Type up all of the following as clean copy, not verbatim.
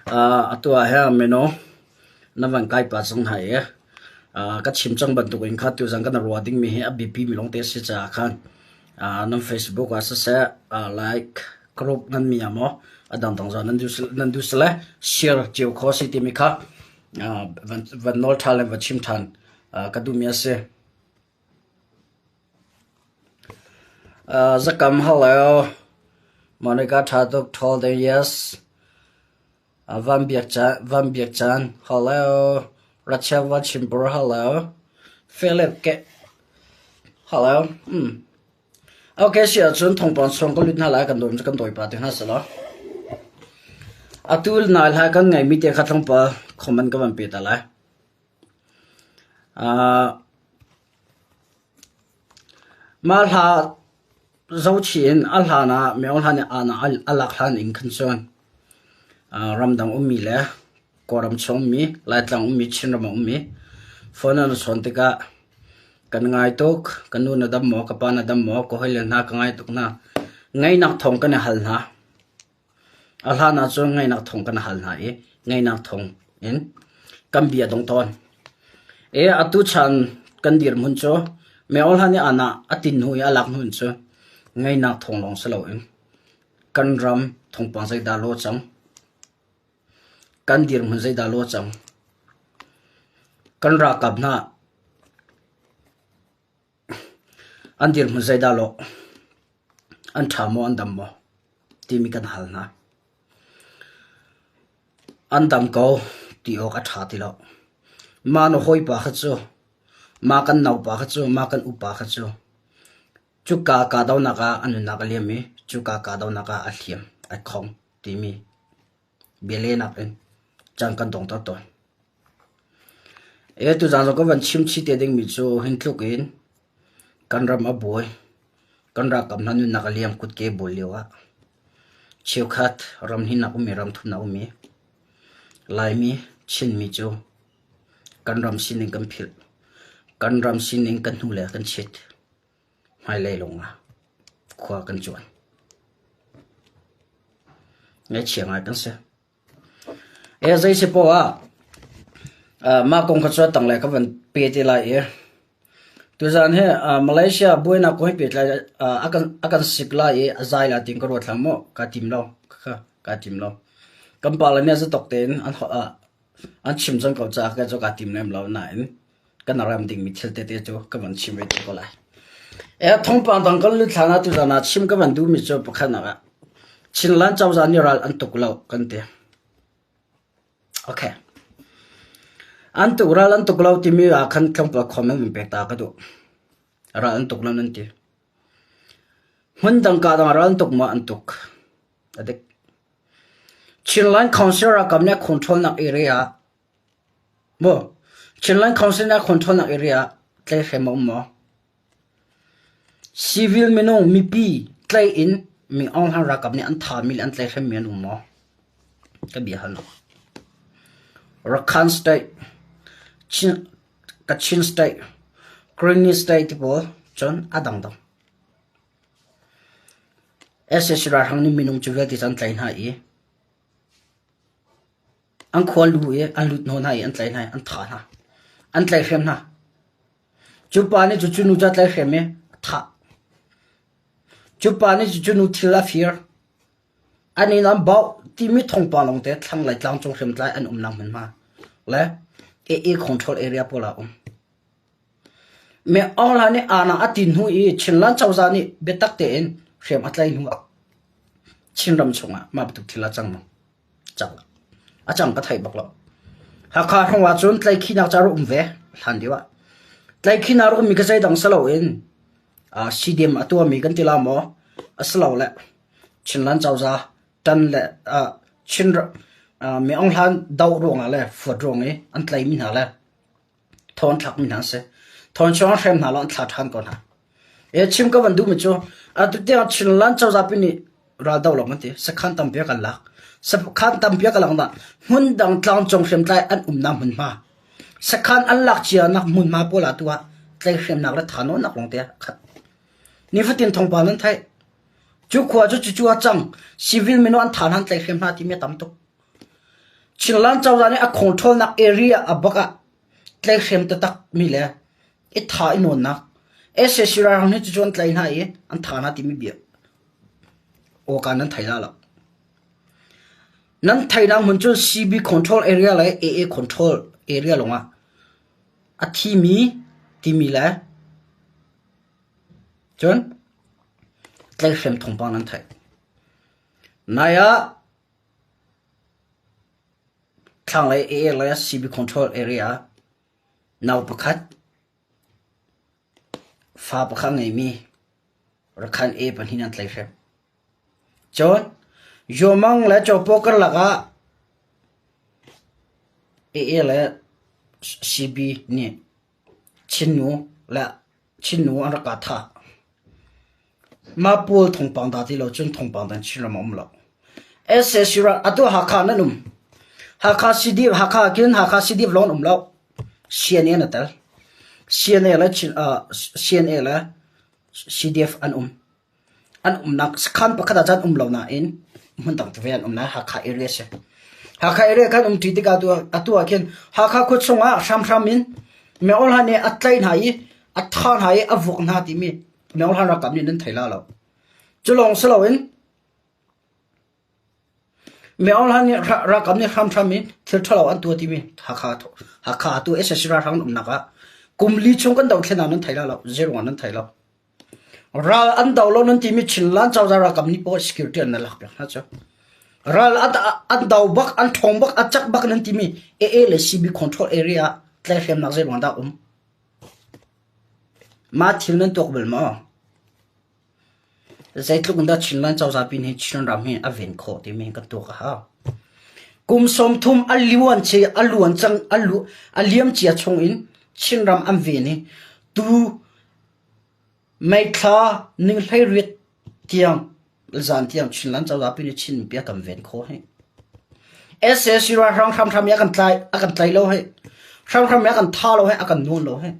Atu ah hin mino na van kai pah cang hna i ka chim cang bantukin kha tuzan kan ruah dingmi hi a biapi mi lawngte a si caah khan nan Facebook ah siseh like group nan mi ah maw a dangdang zong nan duh sile share cio kho si timi kha van nawl ṭhan le van chim ṭhan ka duhmi a si. Zakam hello. Monica ṭha tuk told them yes. Van Biak Chan, Van Biak Chan hello. Rachel Van Chimpur hello. Philip ke hello. Okay si ahcun thawngpang chung ka lut hna lai kan dawm kan dawi pa te hna selaw. Atu nai hla kan ngai mi te kha tlawmpal comment ka van pe ta lai. Mah hla zohchih in a hlan ah myo hlan i a lak hlan in khan cun ramdang ummi le Kawlram chung ummi, Laitlang ummi, Chinram ah ummi phone an i chawn tikah kan ngai tuk. Ka nu na dam maw? Ka pa na dam maw? Ka hawile hna ka ngai tuk hna. Ngaihnak thawng kan i hal hna. A hlan ahcun ngaihnak thawng kan hal hna i ngaihnak thawng in kan bia dong tawn. E atu chan kan dirhmun cu meo hlan i an ah a tin hnu i a lak hnu in cu ngaihnak thawng lawng si loin kan ram thawngpang zeidah law cang, kan dirhmun zeidah law cang, kan ralkap hna An dirhmun zeidah lawh? An ṭha maw an dam maw? Timi kan hal hna. An dam ko ti awk a ṭha ti lo. Mah na hawipa kha cu, mah kan naupa kha cu, mah kan upa kha cu, cuka kahdohnak ah a nunnak a liam i cuka kahdohnak ah a hliam, ai khong timi bialehnak in caan kan dongter tawn. E tuzaan zong ka van chim chih te dingmi cu hin tluk in kan ram a buai, kan ralkap hna nunnak a liam kutke bual lio ah cheukhat ram hinak ummi ram thumnak ummi Laimi, Chinmi cu kan ram sining kan philh. Kan ram sining kan hnu le kan chit. Hmailei lawngah khua kan cuan. Ngaihchia ngai kan si. E zei si poah ah mah kong kha cu a tanglei ka van pe te lai i tuzaan hi Malaysia buainak kong hi pehtlai a kan sik lai i a zai lai tiin ka ruat hlah maw kaa tim lo kha kaa tim lo. Kan pale nih zatok tein an chim cang ko caah kei cu kaa tim lem lo nain kan ram dingmi thil tete cu ka van chim ve te ko lai. E thawngpang dang kan lut hlan ah tuzaan ah chim ka van duhmi cu pakhatnak ah Chinland cozah nih ral an tuk lo kan ti. Okay. An tuk ral an tuk lo timi ah khan tlawmpal comment in pek ta ka duh. Ral an tuk lo nan ti. Hmun dang ka dang ral an tuk maw an tuk. Adik. Chinland Council ralkap nih control nak area Maw Chinland Council nih a control-nak area ah tlaihhrem a um maw? Civil minung mipi tlaih in Min Aung Hlaing ralkap nih an thahmi le an tlaihhremmi an um maw? Ka bia hal. Rakhine State, Chin, Kachin State, Karenni State ti pawl cun a dangdang. SAC ralhrang nih minung cu vialte cu an tlaih hna i An khua lu i an lut hnawh hna i an tlaih hna i an thah hna. An tlaihhrem hna. Cu pa nih cu cu nu cu a tlaihhrem i a thah. Cu pa nih cu cu nu thil a fir. An inn an bauh timi thawngpang lawngte thlanglei tlangcung hriamtlai an umnak hmunhma le AA control area pawl ah a um. Me Aung Hlaing nih aana a tin hnu i Chinland cozah nih biatak tein hriam a tlaih hnu ah Chinram chungah mah bantuk thil a cang maw? Cang. A cang ka theih bak lo. Hakha hrawng ahcun tlaihkhihnak ca rak um ve hlan deuh ah. Tlaihkhihnak rak ummi kha zeidang si loin CDM a tuahmi kan ti la maw? A si lo le Chinland cozah ṭan le Chin Mi Aung Hlaing doh ruangah le fuat ruang i an tlaihmi hna le Thawn thlakmi hna an si. Thawn chung ah hrem hna law an thla ṭhan ko hna. E chim ka van duhmi cu atu tiang Chinland cozah pi nih raldo lo kan ti. Sakhan tampi a kan lak. Sakhan tampi a kan lak na hmun dang tlangcung hriamtlai an umnak hmunhma. Sakhan an lak cia nak hmunhma pawl ah tu ah tlaihhremnak le thanawnnak lawng te khat. Nifatin thawngpang nan theih. Cu khua cu cucu a cang. Civil minung an than han tlaihhrem hna timi a tam tuk. Chinland cozah nih a controlnak area a bak ah tlaihhrem taktak mi le i tha i nawnnak sac ralhrang nih cucu an tlaih hna i an thah hna timi bia awka nan thei la lo. Nan theihnak hmun cu CB control area le AA control area lawngah a thimi timi le cun tlaihhrem thawngpang nan theih. Nai ah thlanglei AA le CB control area nau pakhat fa pakhat ngeimi Rakhan A pahnih an tlaihhrem. Cun Yomang le Cawpaw karlak ah AA le CB nih Chinnu le Chinnu an rak kah thah. Mah pawl thawngpang dah ti lo cun thawngpang dang Chinram a um lo. SAC ral atu Hakha nan um. Hakha CDF Hakha khin Hakha CDF lawng an um lo. CNA na tel. CNA le Chin uh, CNA le CDF an um. An umnak sakhan pakhat ah cun um lo nain hmun dang teve an um lai Hakha area si. Hakha area kan um ṭi tikah atu atu ah khin Hakha khua chungah hramhram in Myo Hla nih a tlaih hna i a thah hna i a vuak hna timi Myo Hla ralkap nih nan thei la lo. Cu lawng si loin Myo Hla nih ralkap nih hramhram in thil ṭhalo an tuah timi Hakha Hakha atu SSC ralhrang umnak ah kum li chung kan dothlennak nan thei la lo. Zeiruang ah nan thei lo. Ral an do lo nan timi Chinland cozah ralkap nih pawl security an lak piak hna cu. Ral an do bak, an ṭhawng bak, a cak bak nan timi AA le CB control area tlaihhremnak zeiruang dah um? Mah thil nan tuak bal maw? Zeitluk in dah Chinland cozah pin hi Chin ram hi a ven khawh timi kan tuak a hau. Kum 30 a luan ci a luan cang a lu a liam cia chung in Chinram an ven i tu May thla ning 18 tiang zan tiang Chinland cozah pi nih Chin mipi a kan ven khawh hi. SAC ralhrang hramhram i a kan tlai a kan tlai lo hi. Hramhram i a kan tha lo hi a kan nawn lo hi.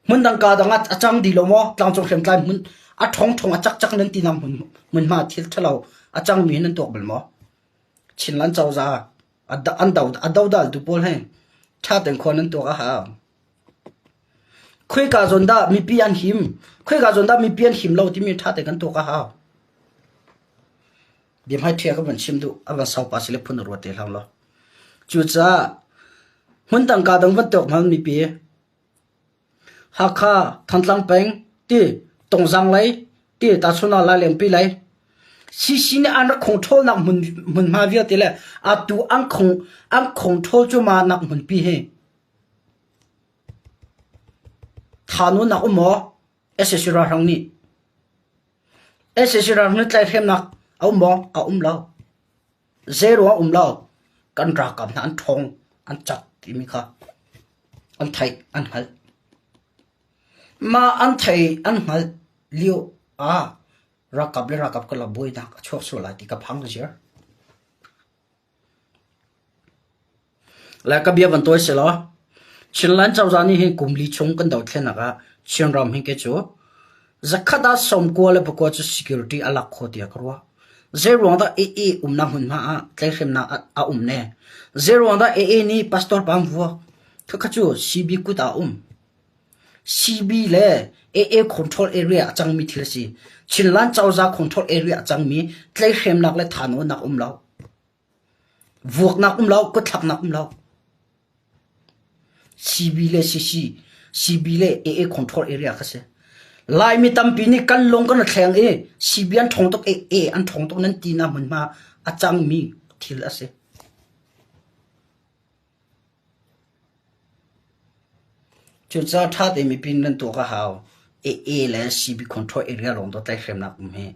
Hmun dang ka dang ah a cang di lo maw tlangcung hriamtlai hmun a ṭhong ṭhong a cak cak nan ti nak hmun hmunhma thil ṭhalo a cang mi nan tuak bal maw? Chinland cozah an do a dodal tu pawl hi ṭha tein khua nan tuak a hau. Khoika zawn dah mipi an him, khoika zawn dah mipi an him lo timi ṭha tein kan tuak a hau. Biahmaiṭhia ka van chim duh, a van saupa si le phun a ruat te hlah law. Cucaah hmun dang ka dang van tuak hmang mipi Hakha, Thantlang peng, ti Tongzang lei, ti Tachuna Lailengpi lei CC nih an rak khongṭhawlnak hmun hmunhma vialte le atu an khong an khongṭhawl cuahmah nak hmunpi hi Thanunak um maw? Sac ralhrang nih sac ralhrang nih tlaihhremnak a um maw? A um lo. Zeiruang a um lo? Kan ralkap hna an ṭhawng, an cak timi kha an theih, an hngalh. Mah an theih, an hngalh lio ah ralkap le ralkap karlak buainak a chuak sual lai ti ka phang ziar. Le ka bia van tawi selaw Chinland cozah nih hin kum li chung kan dothlennak ah Chinram hi ke cu zakhat ah 94 cu security a lak khawh tiah ka ruah. Zeiruang dah AA umnak hmunhma ah tlaihhremnak a um ne? Zeiruang dah AA nih pastor pa an vuak? Khakha cu CB kut ah a um. CB le AA control area a cangmi thil a si. Chinland cozah control area a cangmi tlaihhremnak le thanawnnak um lo. Vuaknak um lo, kutthlaknak um lo. CB le CC, CB le AA control area kha si. Laimi tampi nih kan lung kan thleng i CB an ṭhawng tuk, AA an ṭhawng tuk nan ti na hmunhma a cangmi thil a si. Cucaah ṭha tein mipi nan tuak a hau. AA le CB control area lawng to tlaihhremnak um hi,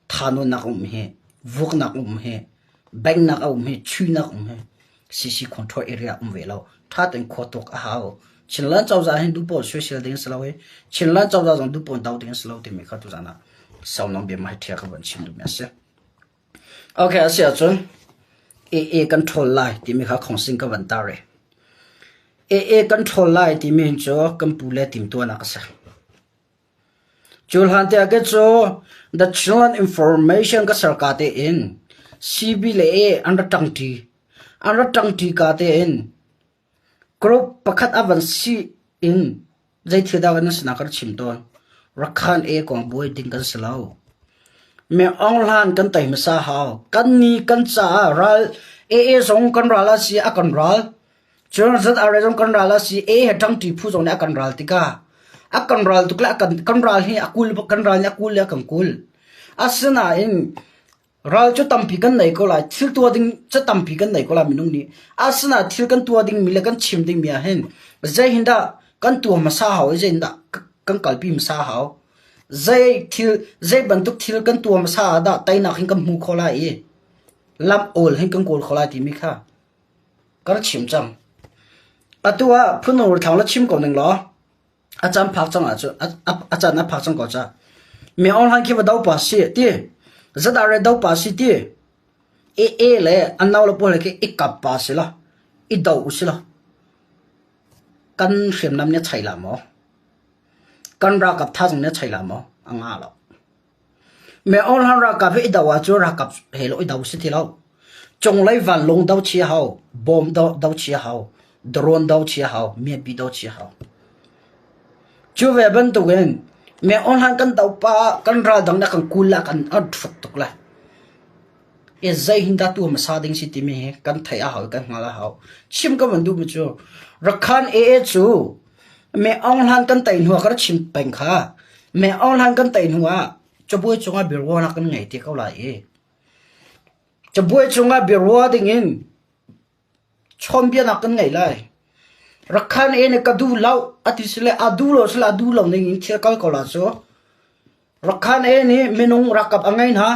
thanawnnak um hi, vuaknak um hi, bengnak a um hi, chuihnak um hi, CC control area um ve lo. Ṭha tein khua tuak a hau. Chinland cozah hin duhpaoh soisel ding a si lo i Chinland cozah zong duhpaoh do ding a si lo timi kha tuzaan ah sau bia mai ṭhia ka van chim duhmi a si. Okay, a si ahcun AA kan ṭhawl lai timi kha khawngsing ka van tar i AA kan ṭhawl lai timi hin cu kan pu le timtuahnak a si. Cu hlan te ah khin cu The Chinland Information ka ser ka tein CB le AA an ra ṭangṭi. An ra ṭangṭi ka tein group pakhat a van si in zei thil dah kan sinak kan chim tawn. Rakhan e kong buai ding kan si lo. Me Aung Hlan kan tei hmasa hau. Kan ni kan caah ral AA zong kan ral a si a kan ral. Cun ZRA zong kan ral a si A he ṭangṭi phu zong nih a kan ral tikah a kan ral tuk le a kan kan ral hi a kul kan ral nih a kul le a kan kul. Asinain ral cu tampi kan nei ko lai thil tuah ding cu tampi kan nei ko lai minung nih. Asinain thil kan tuah dingmi le kan chim dingmi ah hin zei hin dah kan tuah hmasa hau i zei hin dah kan kalpi hmasa hau. Zei thil zei bantuk thil kan tuah hmasa ah dah teinak hin kan hmu kho lai i lam awl hin kan kawl kho lai timi kha Ka rak chim cang. Atu ah phunur thlang la chim ko ning law a caan phak cang ahcun a caan a phak cang ko ca. Mi online khi va do pa si ti. Zadar re do pa si ti. E e le an nau le pawl he khi i kap pa si lo. I do si lo. Kan hriamnam nih a chai la maw? Kan ralkap thazang nih a chai la maw? A nga lo. Me Aung ralkap hi i do ahcun ralkap he lo i do si ti lo. Cunglei vanlawng do chia hau, bom do, do chia hau, drone do chia hau, miapi do chia hau. Cu ve bantukin me Aung kan do pa kan ral dang na kan kul la kan an hruk tuk la. E zei hin dah tu hmasa ding si timi hi kan theih a hau kan hngal a hau. Chim ka van duh mi cu Rakhan AA cu Me Aung Hlan kan tei hnu ah ka rak chim peng kha. Me Aung Hlan kan tei hnu ah cabuai cungah biaruahnak kan ngei te ko lai i cabuai cungah biaruah dingin chawnbianak kan ngei lai. Rakhan e nih ka duh lo a ti sile a duh lo sile a duh lo ning in thil kal ko la cu. Rakhan e nih minung ralkap a ngei hna.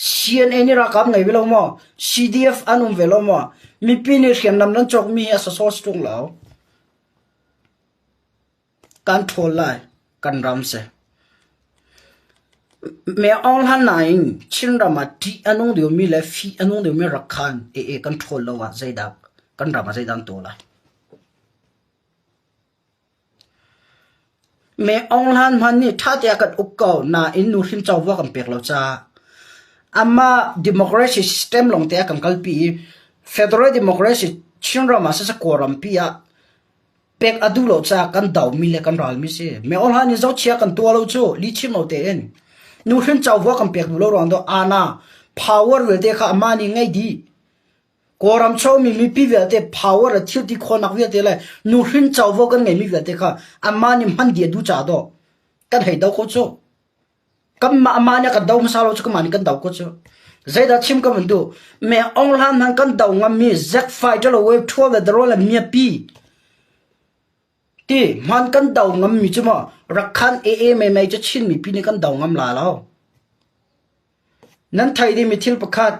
CNA nih ralkap ngei ve lo maw? CDF an um ve lo maw? Mipi nih hriamnam nan cawkmi hi a sasaw ṭung lo. Kan ṭhawl lai, kan ram si. Me Aung Hlan nain Chinram ah ṭih a nung deuhmi le fih a nung deuhmi rak khan ee kan ṭhawl lo ah zeidah kan ram ah zeidah an tuah lai? Me Aung Hlan hmanh nih ṭha teah kan uk ko nain nuhrin covo a kan pek lo caah amah democracy system lawngte a kan kalpi i federal democracy Chinram ah siseh Kawlrampi ah pek a duh lo caah kan domi le kan ralmi si. Me Aung Hlan nih zohchia kan tuah lo cu lihchim lo tein nuhrin covo a kan pek duh lo ruang dawh ana power vialte kha amah nih ngei dih. Kawlram chomi mipi vialte power le thilti khawhnak vialte le nuhrin covo kan ngeimi vialte kha amah nih hman dih a duh caah dawh kan hei do ko cu. Kanmah amah nih a kan do hmasa lo cu kanmah nih kan do ko cu. Zeidah chim ka van duh? Me Aung Hlan hmanh kan do ngammi Zack Fighter le Wave 12 le Drone le Miapi ti hman kan do ngammi cu maw Rakhan AA mei mei cu Chin mipi nih kan do ngam la lo. Nan theih dingmi thil pakhat,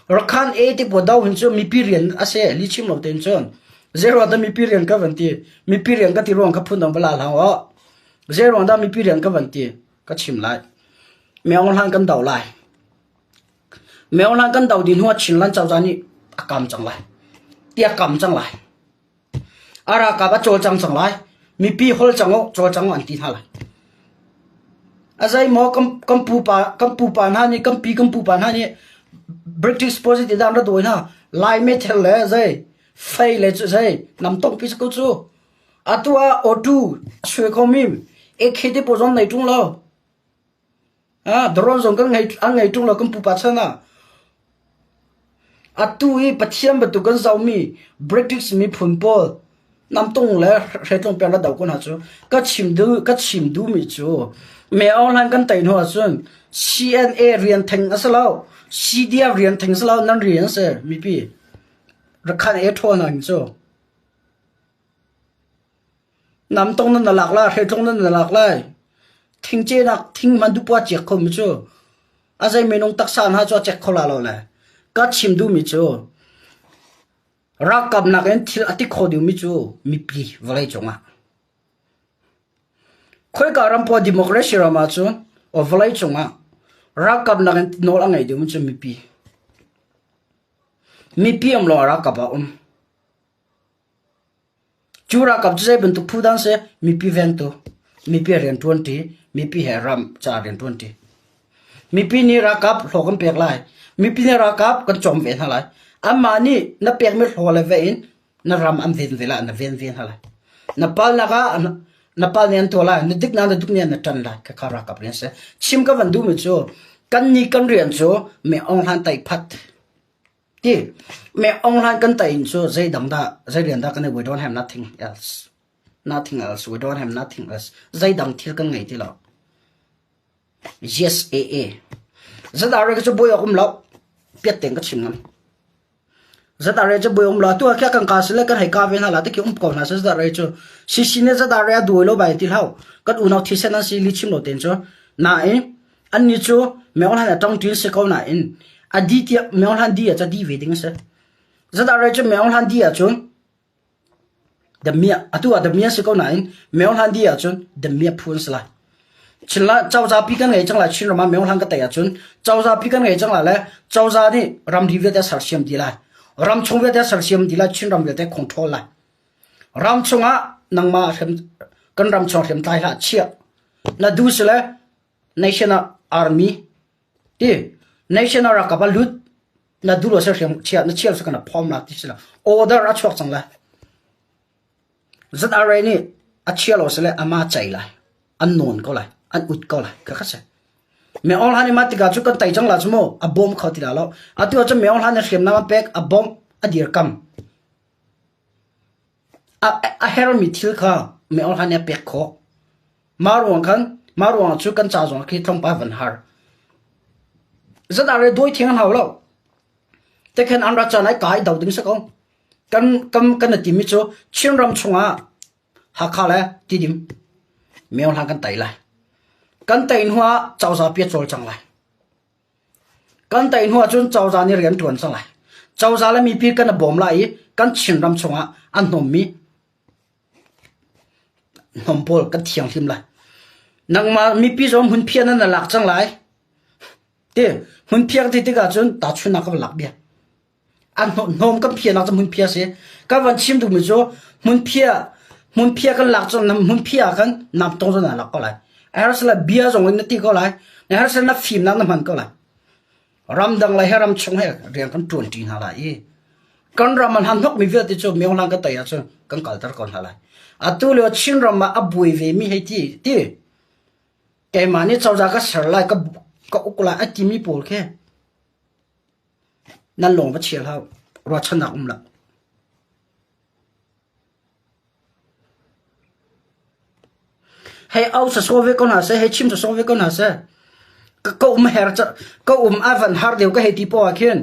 Rakhan A ti pawl do hin cu mipi rian a si, lihchim lo tein cun. Zeiruang dah mipi rian ka van ti? Mipi rian ka ti ruang ka phun dang va la hlah aw. Zeiruang dah mipi rian ka van ti? Ka chim lai. Myo Hlan kan do lai. Myo Hlan kan do dih hnu ah Chinland cozah nih a kam cang lai. Ti a kam cang lai. A ralkap a cawlcang cang lai. Mipi hol cang u, cawlcang u an ti hna lai. A zeimaw kan, kan pupa kan pupa hna nih kan pi kan pupa hna nih British positive dan ra dawi hna. Lai meithel le zei fei le cu zei namtong pi ko cu. Atu ah auto sui ko mi AK te pawl zong nei ṭung lo. Ah, drone zong kan ngei an ngei ṭung lo kan pupa chan ah. Atu i Pathian bantuk kan zohmi British miphun pawl namtung le hreitlung peng la do ko hna cu ka chim duh ka chim duhmi cu me online kan tei hnu ahcun CNA rian theng a si lo CDF rian theng si lo nan rian a si mipi rakhan e ṭhawl hna cu Namtong nan na lak lai, hreitlung nan na lak lai. Thingcenak thing hman duhpoah a ciak khomi cu a zei minung taksa hna cu a cek kho la lo le. Ka chim duhmi cu ralkap nakin thil a ti kho dingmi cu mipi vawlei cungah. Khoika ram poah democracy ram ahcun o vawlei cungah ralkap nakin nawl a ngei dingmi cu mipi. Mipi um lawng ralkap ah um. Cu ralkap cu zei bantuk phu dah an si? Mipi vengtu, mipi rianṭuanṭi, mipi he ram caah rianṭuanṭi. Mipi nih ralkap hlawh kan pek lai. Mipi nih ralkap kan cawm ve hna lai. Amah nih na pekmi hlaw le ve in na ram an ven ve lai, na ven ve hna lai. Na palnak ah na pal nih an tuah lai, na diknak na duk nih na ṭan lai. Khakha ralkap rian si. Chim ka van duhmi cu kan nih kan rian cu me Aung Hlan tai phat ti me Aung Hlan kan tai in cu zeidang dah zei rian dah kan i we don't have nothing else. Nothing else. We don't have nothing else. Zeidang thil kan ngei ti lo. Yes, AA. ZRA cu buai awk um lo. Piat tein ka chim ngam. ZRA cu buai um lo. Tu ah kan ka sile kan hei ka ve hna la ti khi um ko hna se ZRA cu. CC ne ZRA a duai lo bai ti hlau. Kan unau thisen an si li chim lo ten cu. Nain an ni cu Meng Hlan a tong tin si ko nain a di tiah Meng Hlan di a ca di ve ding si. ZRA cu Meng Hlan di ahcun Damiah atu ah damiah si ko nain myohlan dih ahcun damiah phu an si lai. Chinla cozah pi kan ngei cang lai Chinram ah myohlan ka tei ahcun cozah pi kan ngei cang lai le cozah nih ramri vialte a sersiam dih lai. Ram chung vialte a sersiam dih lai Chinram vialte control lai. Ram chungah nangmah hrem kan ram chung hriamtlai hlah chiah. Na duh si le national army ti national ralkap ah lut na duh lo hriam chia na chial sa kana phom la ti sila order a chuak cang lai ZRA nih a chia lo sile ama chai lai an non ko lai an ut ko lai ka kha se me ong han ma tika chu kan tai chang la chu mo a bom kho ti la lo atu chu me ong han hriam na pek a bom a dir kam A hermi thil kha meh-awhla nih a pek khawh. Mah ruang khan mah ruangah cu kan ca zong khi tlawmpal van har. Zedah re dawi thiang an hau lo. Tekhen an ra caan ai ka i do ding si ko. Kan kan kan i timi cu Chinram chungah Hakha le Tidim meh-awhla kan tei lai. Kan tei hnu ah cozah pi a cawlcang lai. Kan tei hnu ahcun cozah nih rian ṭuan cang lai. Cozah le mipi kan i bawm lai i kan Chinram chungah a hnommi hnawm pawl kan thianghlim lai. Nangmah mipi zong hmunphiah nan na lak cang lai. Ti hmunphiah ti tikah cun tahchunhnak ka van lak bia. A hnawm kan phiahnak cu hmunphiah a si. Kan van chim duhmi cu hmunphiah hmunphiah kan lak cun hmunphiah ah khan namtong cu na lak ko lai. A herh bia zong in na ti ko lai. Na herh na fimnak na hman ko lai. Ramdang le he ram chung he rian kan ṭuan ṭi hna lai i kan ram an han hnokmi vialte cu myohlang kan tei ahcun kan kalter ko hna lai. Atu lio Chinram ah a buai ve mi hei ti ti keimah nih cozah ka ser lai ka ka uk lai a timi pawl khi Nan lawng va chia hlah u. Ruahchannak um lo. Hei au sawsawh ve ko hna seh, hei chim sawsawh ve ko hna seh. Ka, ka um her ka um a van har deuh ka hei ti poah ah khin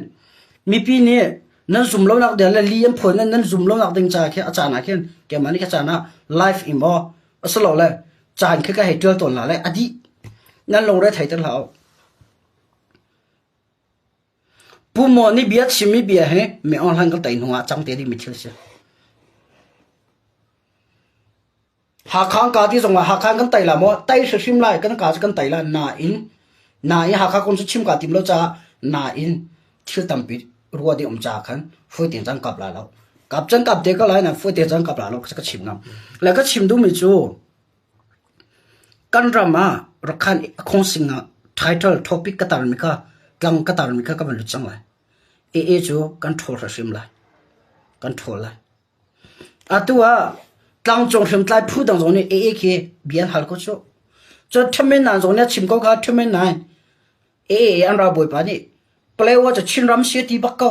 mipi nih nan zum lo nak ding le li an phuan nan zum lo nak ding ca khi a caan ah khin keimah nih ka caan ah live im aw asilo le caan khi ka hei tial tawn la le a dih nan lungre thei ter hlah u. Pu Maw nih bia chimmi bia hi mi Aung Hlaing kan tei hnu ah cang te dingmi thil si. Hakha ka ti zongah Hakha kan tei la maw? Tei hrimhrim lai kan ka cu kan tei la nain nain Hakha kong cu chim ka tim lo caah nain thil tampi rua ding um caah khan fuite cang kap la lo. Kap cang kap te ko lai na fuite cang kap la lo ka chim ngam. Le ka chim duhmi cu Kan ram ah Rakhine khawngsing ah title topic ka tarmi kha tlang ka tarmi kha ka van lut cang lai. AA cu kan ṭhawl hrim lai. Kan ṭhawl lai. Atu ah tlangcung hriamtlai phu dang zong nih AA khi bia an hal ko cu. Cun Ṭhamin Nan zong nih a chim ko kha Ṭhamin Nan AA an ralbawipa nih Palewa cu Chinram si a ti bak ko.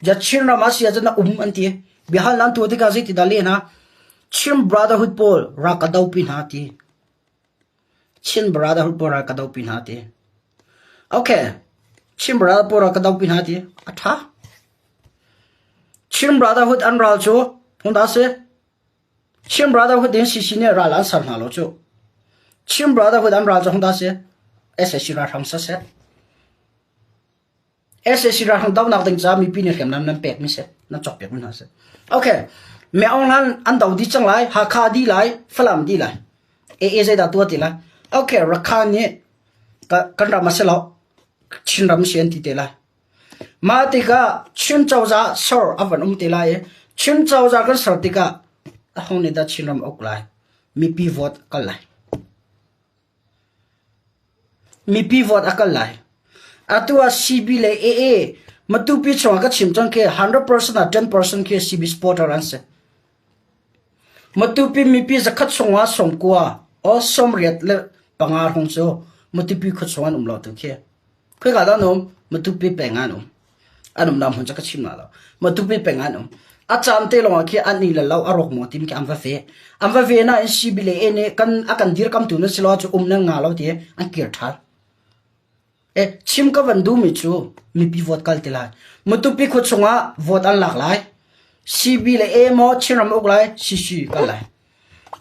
Ja Chinram ah si ahcun na um an ti. Biahal nan tuah tikah zeitindah leh hna? Chin Brotherhood pawl rak ka dopi hna ti. Chin Brotherhood pawl rak ka dopi hna ti. Okay. Chin Brotherhood pawl rak ka dopi hna ti. A tha. Chin Brotherhood an ral cu hung dah si? Chin Brotherhood in CC nih ral an ser hna lo cu. Chin Brotherhood an ral cu hung dah si? SAC ralhrang saseh. SAC ralhrang dohnak ding caah mipi nih hriamnam nan pekmi si, nan cawkpiakmi hna si. Okay, Me Aung Hlan an do dih cang lai, Hakha dih lai, Falam dih lai. AA zeidah tuah ti lai? Okay, Rakhine nih kan ram a si lo, Chinram si an ti te lai. Mah tikah Chin cozah ser a van um te lai i Chin cozah kan ser tikah aho nih dah Chinram a uk lai? Mipi vote a kal lai. Mipi vote a kal lai. Atu ah CB le AA Matupi chungah ka chim cang khi 100% ah 10% khi CB supporter an si. Matupi mipi zakhat chungah 90 o 85 hrawng cu Matupi khua chung an um lo tu khi. Khoika dah an um? Matupi peng ah an um. An umnak hmun cu ka chim hna lo. Matupi peng ah an um. A caan te lawngah khi an i le lo a rawk maw timi khi an va ve. An va ve nain CB le A nih kan a kan dirkamtu nan si lo ahcun um nan nga lo ti an kir ṭhan. E, chim ka van duhmi cu mipi vote kal ti lai. Matupi khua chungah vote an lak lai. CB le A maw Chinram uk lai, CC kal lai.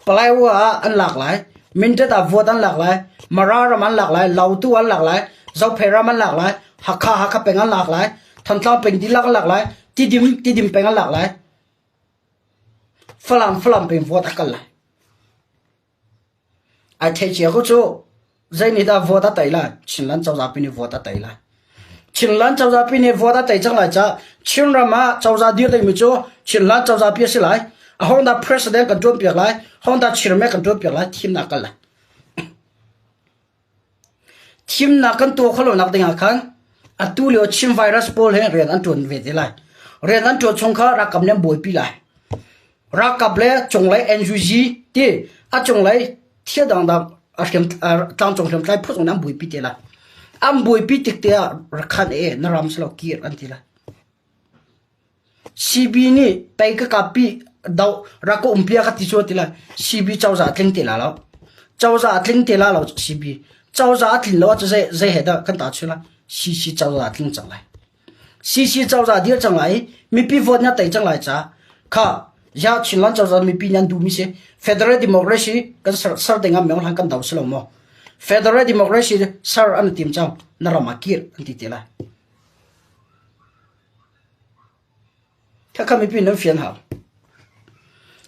Palaiwa ah an lak lai. Mindat ah vote an lak lai. Mara ram an lak lai. Lautu an lak lai. Zophei ram an lak lai. Hakha Hakha peng an lak lai. Thantlang peng dihlak an lak lai. Tidim Tidim peng an lak lai. Falam Falam peng vote a kal lai. Ai theih cia ko cu. Zei nih dah vote a tei lai? Chinland cozah pi nih vote a tei lai. Chinland cozah pi nih vote a tei cang lai caah Chinram ah cozah dir dingmi cu Chinland cozah pi a si lai. A hong dah president kan ṭuan piak lai, hong dah chairman kan ṭuan piak lai, thimnak kal lai. Thimnak kan tuah khawh lonak dingah khan atu lio Chin virus pawl he rian an ṭuan ve te lai. Rian an ṭuan chung kha ralkap nih an buaipi lai. Ralkap le cunglei NUG ti a cunglei thil dangdang a hriam tlangcung hriamtlai phu zong nih an buaipi te lai. An buaipi tik te ah rakhan e na ram si lo kir an ti lai. CB nih pei ka kappi do rak ka umpia ka ti cu ti lai. CB cozah a tling te la lo. Cozah a tling te la lo CB. Cozah a tlin lo ahcun zei zei he dah kan ta chu la? CC cozah a tling cang lai. CC cozah dir cang lai i mipi vote na tei cang lai ca kha ya Chinland cozah mipi nan duhmi si Federal Democracy kan ser, ser ding ah meng hlan kan do si lo maw? Federal Democracy ser an tim cang na ram ah kir an ti te lai. Khakha mipi nan fian hau.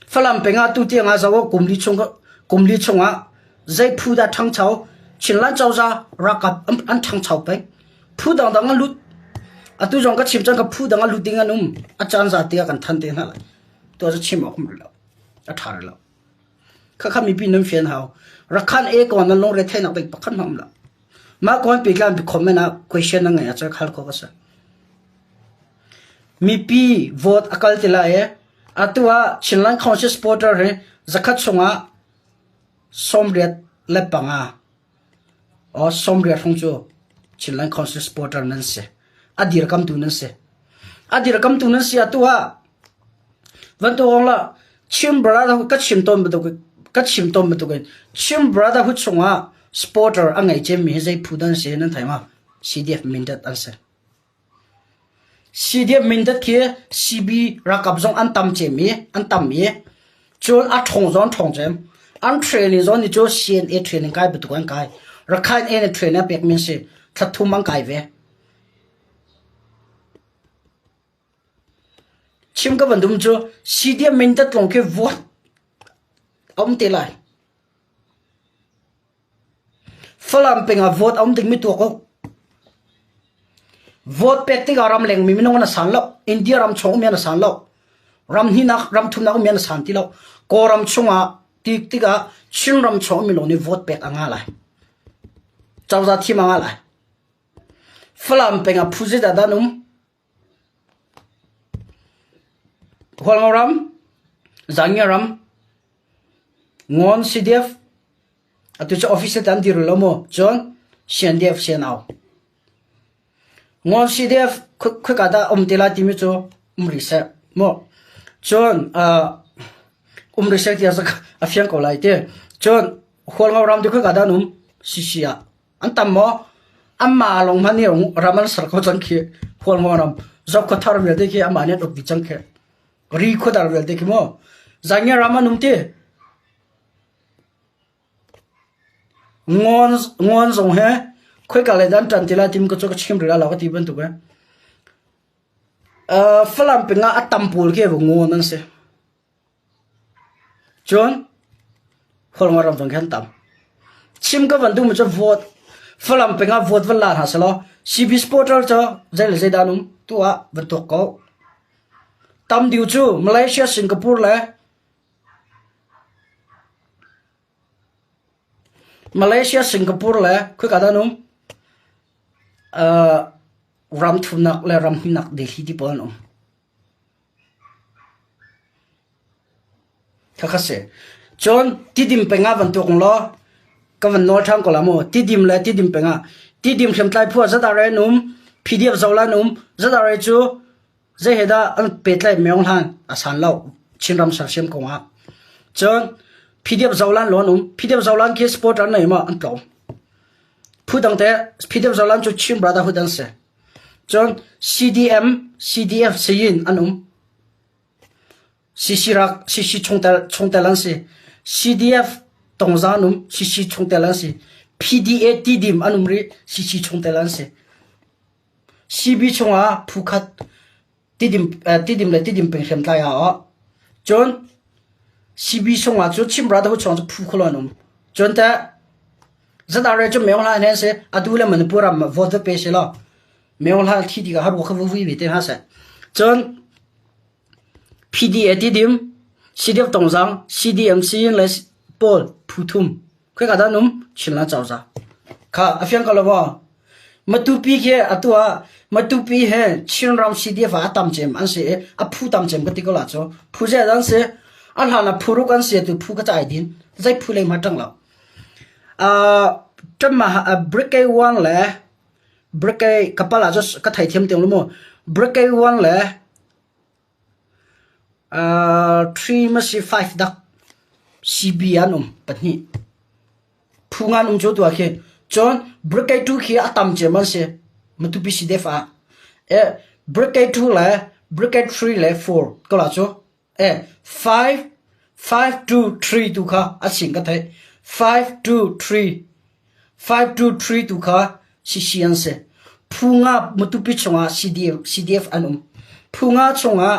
Falam peng ah tu tiang ah zo kum li chung kum li chung ah zei phu dah ṭhangcho Chinland cozah ralkap an ṭhangcho peng. Phu dangdang an lut. Atu zong ka chim cang ka phu dang a lut ding an um. A caan za te ah kan than te hna lai. Tu cu chim awk um rih lo. A ṭha rih lo. Khakha mipi nan fian hau. Rakhan e ko nan lungre theihnak ding pakhat hmanh um lo. Mah kong pehtlai in comment ah question na ngeih ahcun hal khawh ka si. Mipi vote a kal ti lai i atu ah Chinland Council supporter hi zakhat chungah 85 or 80 hrawng cu Chinland Council supporter nan si. A dirkamtu nan si. A dirkamtu nan si atu ah van tu hong la Chin Brotherhood ka chim tawn bantuk ka chim tawn bantuk in Chin Brotherhood chungah supporter a ngei cemmi hi zei phu dan si nan thei ma? CDF Mindat an si. CDF Mindat khi CB ralkap zong an tam cem i an tam i cun a ṭhawng zong an ṭhawng cem. An training zong nih cu CNA training kai bantuk an kai. Rakhine A nih training a pekmi an si. Thla thum an kai ve. Chim ka van dum cu CDM Mindat lawng khi vote a um te lai. Falam peng ah vote a um dingmi tuak u. Vote pek tikah ramleng mi minung an san lo. India ram chung ummi an san lo. Ram hnihnak, ram thumnak ummi an san ti lo. Kawlram chungah ti tikah Chin ram chung ummi lawng nih vote pek a ngah lai. Cozah thim a ngah lai. Falam peng ah phu zeidah dah an um? Hualngo ram, Zangia ram, Ngawn CDF, atu cu office an dir lo maw? Cun CNDF CNO. Ngawn CDF khoika dah um te lai timi cu um rih seh mu. Cun um rih seh ti a fiang ko lai ti. Cun Hualngo ram ti khoika dah an um? CC ah. An tam maw? Anmah lawng hmanh nih ram an ser ko cang khi. Hualngo ram. Zokhua thar vialte khi amah nih an uk dih cang khi. Ri khuadar vialte khi mu. Zangia ram an um ti. Ngawn, ngawn zong he khoika lei dah an ṭan ti lai timi ka cu ka chim rih lai lo ka ti bantuk in. Uh, Falam ping ah a tam pawl khi ngawn an si. Cun Hualngo ram zong khi an tam. Chim ka van duhmi cu vote Falam peng ah vote van la hna selaw CB supporter cu zei le zeidah an um tu ah van tuak ko. Tam deuh cu Malaysia, Singapore le Malaysia, Singapore le khoika dah an um? Uh, Ram thumnak le ram himnak Delhi ti pawl an um. Khakha si. Cun Tidim peng ah van tuak law ka van nawl ṭhan ko la mu. Tidim le Tidim peng ah Tidim hriamtlai phu ah ZRA an um, PDF Zola an um. ZRA cu zei he dah an pehtlaih meong hlan a san lo Chinram sersiam kong ah. Cun PDF Zolan law an um. PDF Zolan khi sport an nei ma an tlawm. Phu dang te PDF Zolan cu Chin Brotherhood an si. Cun CDM, CDF sayin an um. CC rak CC chungtel chungtel an si. CDF tongza an um, CC chungtel an si. PDA Tidim an um rih, CC chungtel an si. CB chungah phu khat Tidim Tidim le Tidim peng hriamtlai ah ah. Cun CB chungah cu Chin Brotherhood chung cu phu kholo an um. Cun teh ZRA cu Myo Hla an si atu le Manipur ram vote va pe si law Myo Hla thi tikah har kha vui ve te hna seh. Cun PDA Tidim CDF Tongzang CDMC le pawl phu thum Khoika dah an um? Chinland cozah. Kha a fiang ko lo maw? Matupi khi atu ah Matupi he Chinram CDF ah a tam cem an si i a phu tam cem ka ti ko la cu. Phu zei an si? A hlan ah phu ruk an si tu phu ka cai din. Zei phu lei ma ṭang lo. Uh, ṭamma Brigade 1 le Brigade kapal ah ka thei thiam tiang lo mu. Brigade 1 le 3 ma si 5 dak CB an um pahnih. Phu ngan um cu tu ah khi. Cun Brigade 2 khi a tam cem an si. Matupi CDF ah. E Brigade 2 le Brigade 3 le 4 ko la cu. E 5 5 2 3 tu kha a sing ka theih. 5 2 3 5 2 3 tu kha CC an si. Phu nga Matupi chungah CDF, CDF an um. Phu nga chungah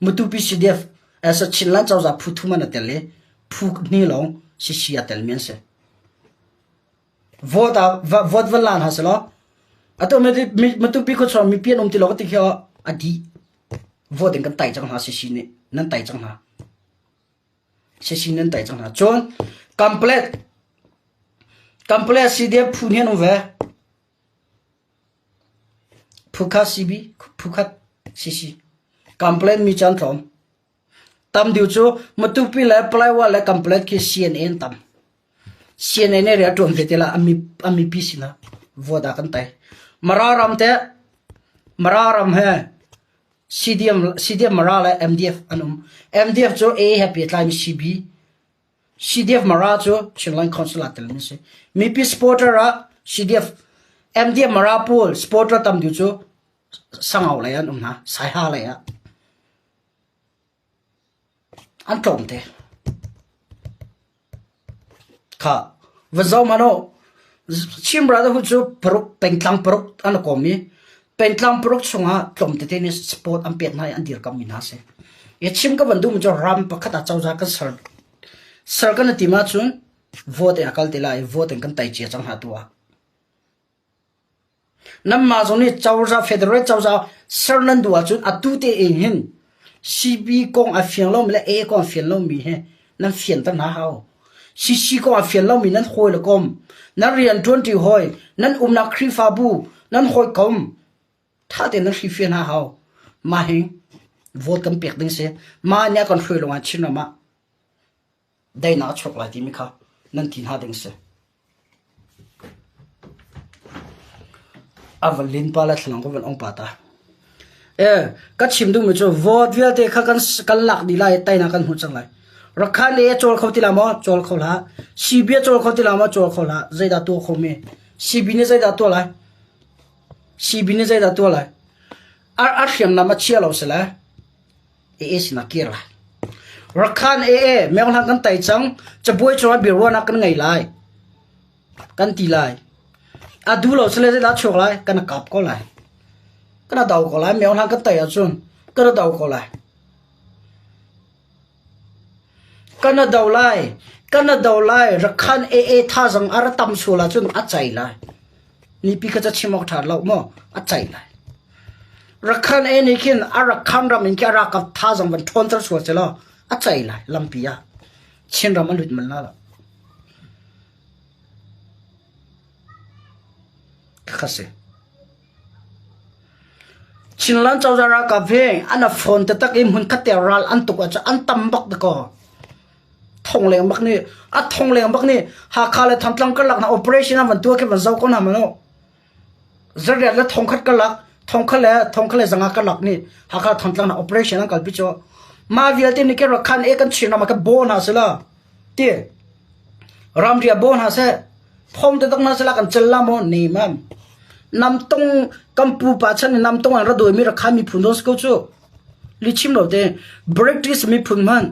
Matupi CDF as a Chinland cozah phu thum an tel i phu hnih lawng CC a telmi an si. Vote ah vote van lan ha selaw atu Matupi khuachung mipi an um ti lo ka ti khi a dih. Vote in kan tai cang hna CC nih nan tai cang hna. CC nan tai cang hna. Cun complete complete CDF phu nih an um ve. Phu khat CB, phu khat CC. Complaint mi cu an tlawm. Tam deuh cu Matupi le Palaiwa le complaint khi CNA an tam. CNA nih rian a ṭuan ve te la a mipi sinah vote ah kan tai. Mara ram teh Mara ram he CDM, CDM Mara le MDF an um. MDF cu AA he pehtlaimi CB. CDF Mara cu Chinland Council ah telmi si. Mipi supporter ah CDF, MDF Mara pawl supporter tam deuh cu Sangau lei an um hna, Saiha lei ah. An tlawm te. Kha va zoh hmanh u. Chin Brotherhood cu paruk pengtlang paruk an kawm i pengtlang paruk chungah tlawm tete nih support an pek hna i an dirkammi hna a si. I chim ka van duhmi cu ram pakhat ah cozah kan ser ser kan i tim ahcun vote in a kal te lai i vote in kan tai cia cang hna tu ah. Nanmah zong nih cozah federal cozah ser nan duh ahcun atu te in hin CB kong a fiang lomi le A kong a fian lomi hi nan fianter hna hau. CC kong a fian lomi nan hawi le kom, nan rianṭuanṭi hawi, nan umnak Khrihfabu, nan hawikom ṭha tein nan hrifian hna hau. Mah hi vote kan pek ding si. Mah nih a kan hruai lawngah Chinram ah daihnak a chuak lai timi kha nan ti hna ding si. A van lin pa le thlalang ka van ong pa ta. E, ka chim duhmi cu vote vialte kha kan kan lak dih lai tainak kan hmu cang lai. Rakhan e chawl kho ti la maw? Chawl kho hlah. CB a chawl kho ti la maw? Chawl kho hlah. Zeidah tuah kho mi? CB nih zeidah tuah lai? CB nih zeidah tuah lai? A a hriamnam a chia lo si le. AA sinah kir lai. Rakhan AA meuhlang kan tai cang cabuai cungah biaruahnak kan ngei lai. Kan ti lai. A du lo sile zeidah chuak lai kan kap ko lai. Kan do ko lai meuhlang kan tai ahcun kan do ko lai. Kan do lai. Kan do lai. Rakhan AA thazang a ra tam sual ahcun a cai lai. Nipi kha ca chim awk ṭha lo maw? A ceih lai. Rakhan e nih khin a Rakhan ram in khi a ralkap thazang van ṭhawnter sual selaw a ceih lai lampi ah. Chinram a lut man la lo. Kha si. Chinland cozah ralkap hi an a phone taktak i hmun khat te ral an tuk ahcun an tam bak dakaw. Thong leng bak nih a thong leng bak nih Hakha le Thantlang karlak na operation an van tuah khi van zoh ko hna manu. Zariat le thongkhat karlak thongkhat le thongkhat le zanga karlak nih Hakha Thantlang na operation an kalpi cu mah vialte nih ke Rakhan e kan Chin ram ah ka bo hna sila ti ramri ah bo hna seh phom te tak hna sila kan cel la maw ne mam namtong kan pupa chan in namtong an ra dawi mi Rakhan miphun don si ko cu li chim lo te British miphun hman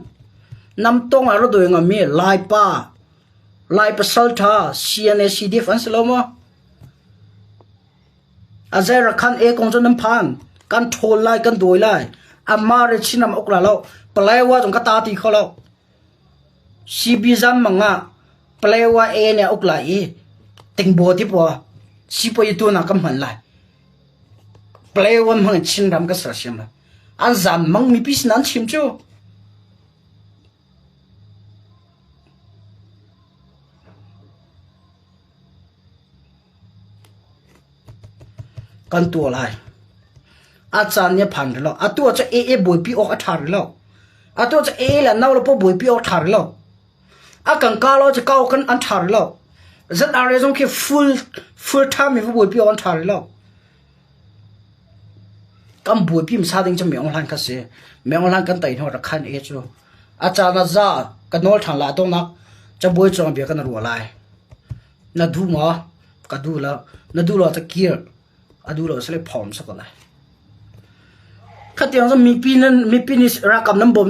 namtong an ra dawi ngam mi Laipa Lai pasal tha CNA CDF an si lo maw A zei rakhan e kong cu nan phan. Kan ṭhawl lai, kan dawi lai. Amah re Chinram uk la lo. Palewa zong ka ta ti kho lo. CB zam mang ah Palewa e ne uk lai i tingbo ti po sipawi tu na kan hman lai. Palewa hmang Chinram ka sersiam lai. An zam mang mipi sin an chim cu. Kan tuah lai. A caan nih a phan rih lo. Atu ah cun AA buaipi awk a ṭha rih lo. Atu ah cun AA le no le paw buaipi awk a ṭha rih lo. A kan ka lo cu kau kan an ṭha rih lo. ZRA zong khi full full ṭhami va buaipi awk an ṭha rih lo. Kan buaipi hmasa ding cu Myo Hlan kha si. Myo Hlan kan tei hnu Rakhan e cu a caan a za ka nawl ṭhan lai donghnak cabuai cung bia kan ruah lai. Na duh maw? Ka duh lo. Na duh lo ca kir. A duh lo sile phawm sa ko lai. Khatiang cu mipi nan mipi nih ralkap nan bawm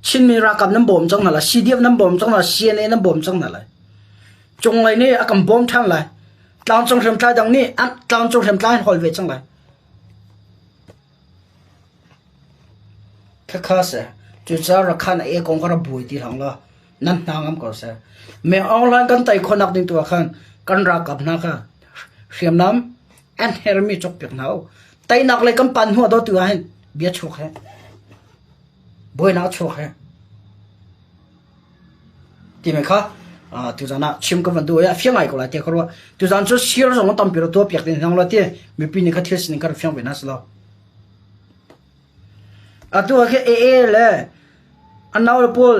Chinmi ralkap nan bawm cang hna lai. CDF nan bawm cang hna lai. CNA nan bawm cang hna lai. Cunglei nih a kan bawm ṭhan lai. Tlangcung hriamtlai dang nih an tlangcung hriamtlai an hawl ve cang lai. Khakha seh. Cucaah Rakhan a e kong kha ra buai ti hlang law nan hna ngam ko seh. Me online kan tei khawhnak ding tu ah khan kan ralkap hna kha hriamnam an hermi cawkpiak hna u. Teinak lei kan pan hnu ah tu ah hin bia chuak he. Buainak chuak he. Timi kha tuzan ah chim ka van duh i a fiang ngai ko lai tiah ka ruah. Tuzan cu sir zong tampi ro tuah piak ding hang lo ti mipi nih kha thil sining kha fiang ve na si lo. Atu ah khi AA le an nau le pawl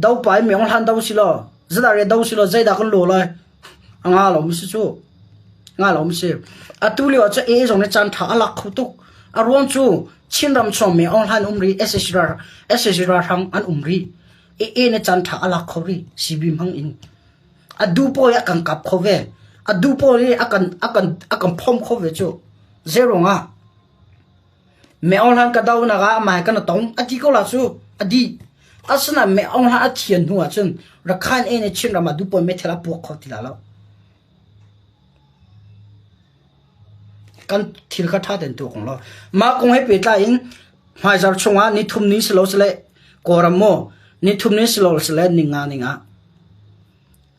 do pa i meong hlan do si lo zada re do si lo zeidah kan lo lai a nga lo mi si cu nga lo mi si atu lio ah cu AA zong nih caan tha a lak kho tuk a ruang cu Chinram chung meong hlan um ri SSR SSR hrang an um ri AA nih caan tha a lak kho ri CB hmang in a du pawl a kan kap kho ve a du pawl i a kan a kan a kan phom kho ve cu zeirung ah Me Aung Hlaing ka donak ah amah he kan i tong a ti ko la cu a dih. Asinain Me Aung Hlaing a thian hnu ahcun Rakhine A nih Chinram ah dupawn meithal a puak kho ti la lo. Kan thil kha ṭha tein tuak law. Mah kong he pehtlai in hmaizarh chungah nithum ni si lo sile Kawlram maw nithum ni si lo sile ninga ning ah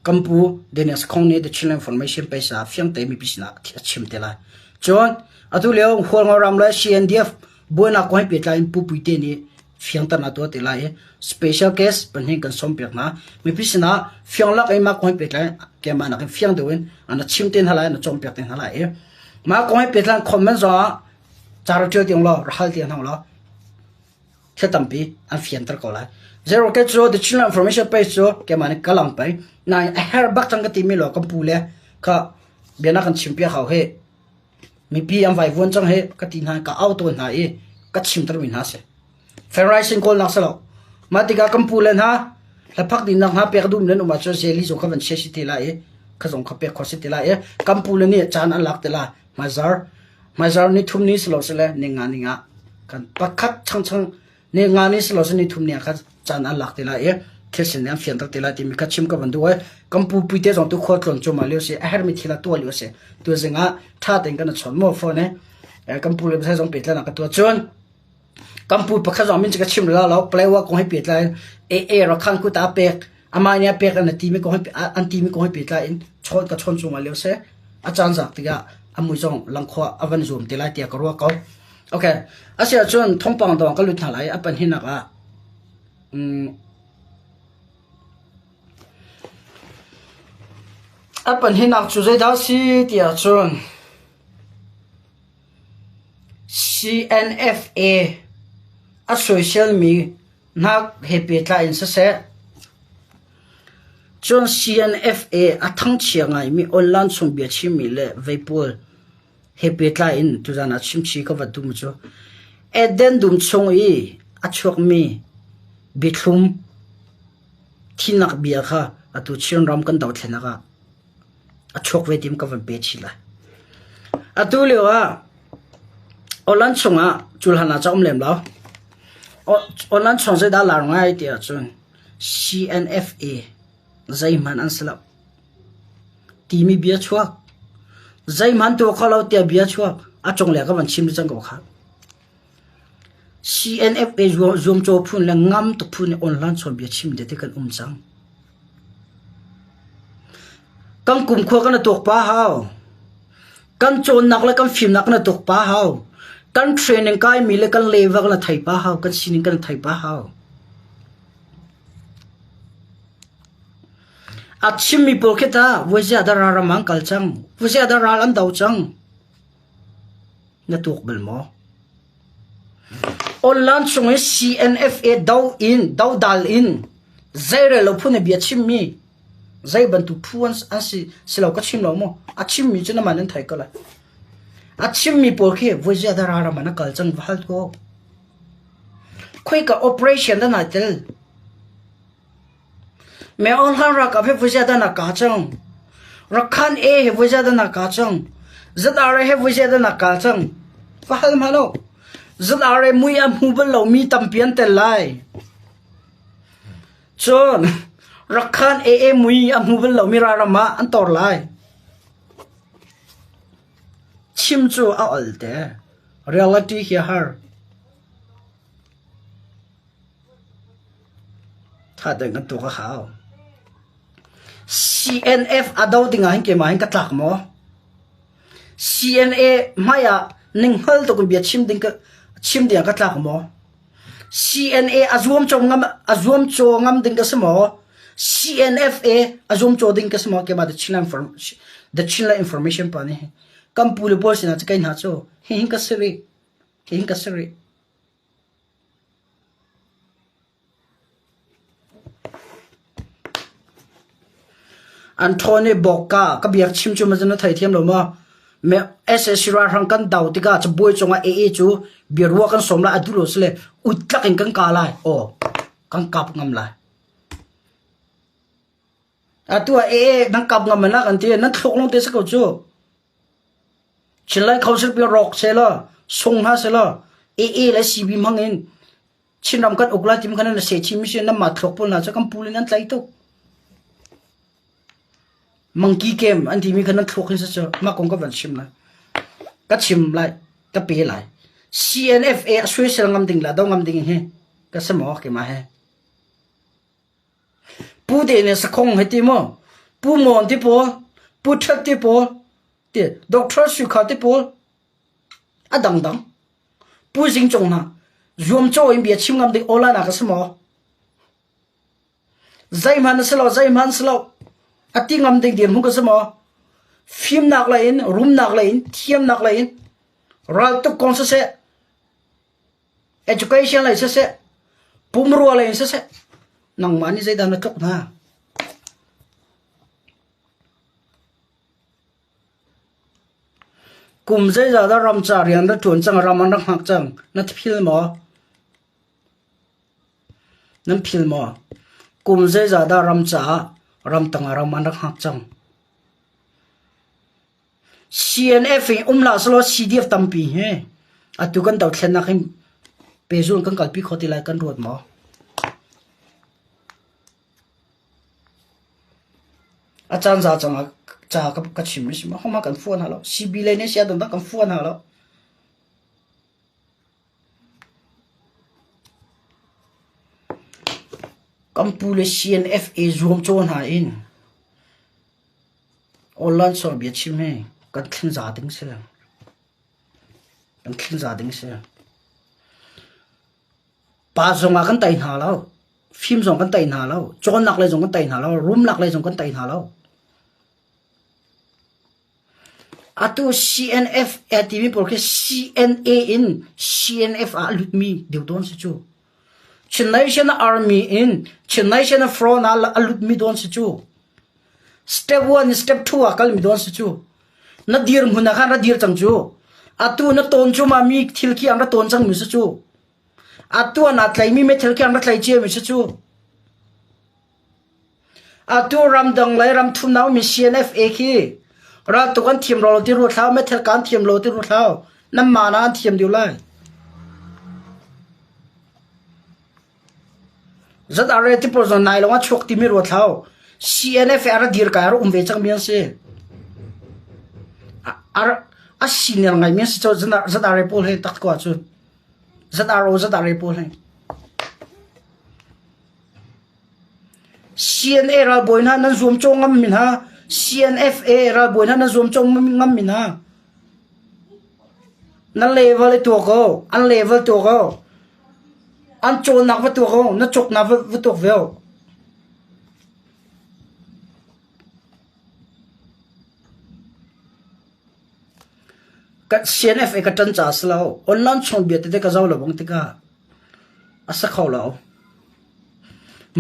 Kan pu Dennis Khong nih The Chinland Information Page ah fiangte mipi sinah a chim te lai. Cun atu lio Hualngo ram le CNDF buainak kong he pehtlai in Pu Puite nih fiangternak tuah te lai i special case pahnih kan sawmpiak hna. Mipi sinah fiang lak in mah kong he pehtlai keimah nakin fiang deuh in an chim te hna lai, an cawnpiak te hna lai i mah kong he pehtlai comment zong ah ca ra ṭial tiang law ra hal tiang hna law thil tampi an fianter ko lai. Zero ke cu the Chinland Information Page cu keimah nih ka lang pei. Nain a her bak cang ka timi lo kan pu le kha bia na kan chim piak hau he. Mipi an vai vuan cang he ka ti hna ka au tawn hna i ka chimter mi hna si. Ferrari kawlnak si lo. Mah tikah kan pu le hna hlaphak dingnak hna pek duh nan um ahcun zeli zong kha van chia si te lai i kha zong kha pek khawh si te lai i kan pu le nih caan an lak te lai. Hmaizar hmaizar ni thum ni si lo sile ni nga ni nga kan pakhat changchang ni nga ni si lo si ni thum ni ah khan caan an lak te lai i thil sin an fianter te lai timi kha chim ka van duh ai kan pu pui te zong tu khual tlawn cu ma lio si a hermi thil a tuah lio si tu zing ah tha tein kan chawn mo phone e kan pu le sai zong pehtlan ka tuah cun kan pu pakhat zong min ka chim la lo playwa kong he pehtlai e e rakhan ku ta pek Amah nih a pek an timi kong an timi kong he pehtlai in chawn ka chawn chung ah lio seh. A caan zak tikah a mui zong langkhua a van zuam te lai tiah ka ruah ko. Okay. Asiahcun thawngpang dawng ka lut hna lai a panhinak ah um, a panhinak cu zeidah si tiah cun. CNFA a soiselmi hna he pehtlai in siseh, cun CNFA a thangchia ngaimi online chung biachimmi le vei pawl he pehtlai in tuzan ah chimchih ka va duhmi cu Eden dum chung i a chuakmi biathlum thinak bia kha atu Chinram kan dothlennak ah a chuak ve tim ka van pe chih lai. Atu lio ah Online chungah culhan ah ca um lem lo. Online chung zeidah lar ngai ti ahcun CNFA zeihmanh an si lo timi bia chuak. Zeihmanh tuah kho lo tiah bia chuak. A cunglei ka van chim cang ko kha. CNFA zuamcaw phun le ngam tuk phun nih online chawn bia chim te kan um cang. Kan kumkhua kan i tuak pa hau. Kan cawnnak le kan fimnak kan i tuak pa hau. Kan training kaimi le kan level kan i thei pa hau. Kan sining kan i thei pa hau. A chimmi pawl khi ta vuazia dah ram an kal cang. Vuazia dah ral an do cang. Na tuak bal maw? Online chung i CNFA do in dodal in zeirel lo phun i bia chimmi zei bantuk phu an, an si, si lo ka chim lo mu. A chimmi cu naman nan thei ko lai. A chimmi pawl khi voizia dah ram an kal cang va hal ko. Khoika operation dah nai tel. Me Aung Hlaing ralkap he voi zeidah na kah cang? Rakhan A he voi zeidah na kah cang? ZRA he voi zeidah na kah cang? Va hal hmanh u. ZRA mui a hmu bal lomi tampi an tel lai. Cun Rakhan AA mui a hmu bal lomi ralram ah an tor lai. Chim cu a ol te. Reality hi a har. Ṭha tein kan tuak a hau. CNF a do ding ah hin keimah hin ka tlak maw? CNA hmai ah ninghngal tuk in bia chim ding ka chim ding ah ka tlak maw? CNA a zuam caw ngam a zuam caw ngam ding ka si maw? CNFA a zuam caw ding ka si maw? Keimah the Chinland the Chinland information pa nih kan pu le pawl sinah cakei hna cu hihin ka si rih hihin ka si rih. An ṭhawn i bawkka ka biak chim cu maw na theithiam lo maw? SAC ralhrang kan do tikah cabuai cungah AA cu biaruah kan sawm lai a duh lo sile utlak in kan kah lai. Aw, kan kap ngam lai. Atu ah AA nan kap ngam na kan ti nan thluk lawng te si ko cu. Chinlai Council pi rawk selaw, sung hna selaw, AA le CB hmang in Chinram kan uk lai tim khan na se chin mi si nan mah thluak pawl hna cu kan pu in an tlai tuk. Monkey game an timi khan nan thluak hin cu mah kong ka van chim lai. Ka chim lai, ka pe lai. CNFA a suaisel ngam ding la do ngam ding hi ka si maw keimah he. Pu te nih sakhong hei ti maw, Pu Mon ti pawl, Pu Ṭhet ti pawl, ti Doctor Sui Kha ti pawl, a dangdang. Pu Zing Cung hna, zuamcaw in bia chim ngam ding awla na ka si maw? Zeihmanh na si lo, zeihmanh si lo. A ti ngam ding dirhmun ka si maw? Fimnak lei in, rumnak lei in, thiamnak lei in, raltuk kong siseh, Education lei siseh, pumrua lei in siseh, nangmah nih zeidah na tluk hna? Kum zeizah dah ram ca rian na ṭuan cang, ram an rak hngak cang, na phil maw? Nan phil maw? Kum zeizah dah ram caah ramtang ah ram an rak hngak cang? CNF in um hlah sehlaw CDF tampi hi atu kan dothlennak hin pehzulh kan kalpi kho ti lai kan ruat maw? A caan za cang ah ca ka, ka chim si ma homa kan fuan hna lo. CB lei nih sia dang kan fuan hna lo. Kan pu le CNFA zuam caw hna in Online sawr biachim hi kan thlen za ding si. Kan thlen za ding si. Pa zong ah kan tei hna lo. Fim zong kan tei hna lo. Cawnnak lei zong kan tei hna lo. Rumnak lei zong kan tei hna lo. Atu CNF a timi pawl khi CNA in CNF ah a lutmi deuh dawn si cu. Chin Nation Army in Chin Nation Front ah a lutmi dawn si cu. Step 1 in step 2 ah kalmi dawn si cu. Na dir hmun ah khan ra dir cang cu. Atu na tawn cu ma mi thil khi an ra tawn cang mi si cu. Atu an aa tlaimi meithal khi an ra tlai cia mi si cu. Atu ramdang le ramthumnak ummi CNFA khi raltuk an thiam lo ti ruat hlah, meithal ka an thiam lo ti ruat hlah. Nanmah na an thiam deuh lai. ZRA ti pawl zong nai lawng ah chuak timi ruat hlah. CNFA a ra dir kai a ra um ve cangmi an si. A senior ngaimi an si cu ZRA pawl he tak ko ahcun. ZRO ZRA pawl he. CNA ralbawi hna nan zuamcawh ngammi hna, CNFA ralbawi hna nan zuamcawh ngammi hna. Na level i tuak ko, an level tuak ko. An cawnnak va tuak ko, na cawknak va tuak ve ko. Ka CNFA ka ṭan caah si lo, online chung bia tete ka zoh lo bang tikah a si kho lo.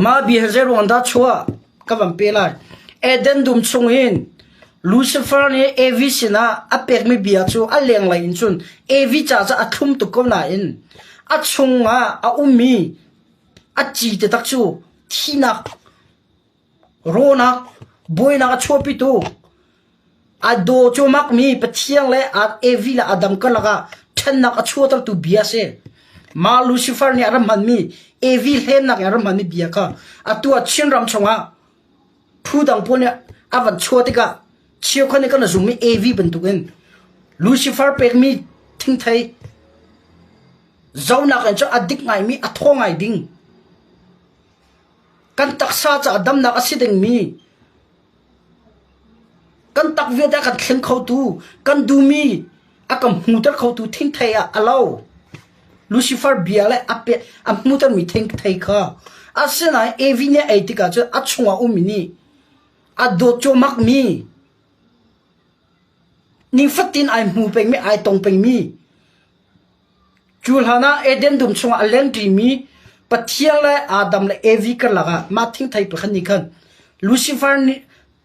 Mah bia hi zeiruang dah chuah ka van pe lai. Eden dum chungin Lucifer nih Evi sinah a pekmi bia cu a lenglei in cun Evi ca cu a thlum tuk ko nain a chungah a ummi a ci taktak cu thihnak, rawhnak, buainak a chuahpitu A daw cuahmakmi Pathian le Evi le Adam karlak ah ṭhennak a chuahtertu bia a si. Mah Lucifer nih a rak hmanmi Evi hlennak in a rak hmanmi bia kha atu ah Chinram chungah phu dang pawl nih a van chuah tikah cheukhat nih kan zummi Evi bantukin Lucifer pekmi thingthei zonak in cun a dik ngaimi a thaw ngai ding kan taksa caah damnak a si dingmi Kan tak vialte a kan thleng khotu, kan duhmi a kan hmuter khotu thingthei ah a lo. Lucifer bia le a pe a hmutermi thingthei kha asinain Evi nih a ei tikah cun a chungah ummi nih a dawt cuahmakmi nifatin ai hmu pengmi ai tong pengmi Cu hlanah Eden dum chungah a lengṭimi Pathian le Adam le Evi karlak ah mah thingthei pakhat nih khan Lucifer nih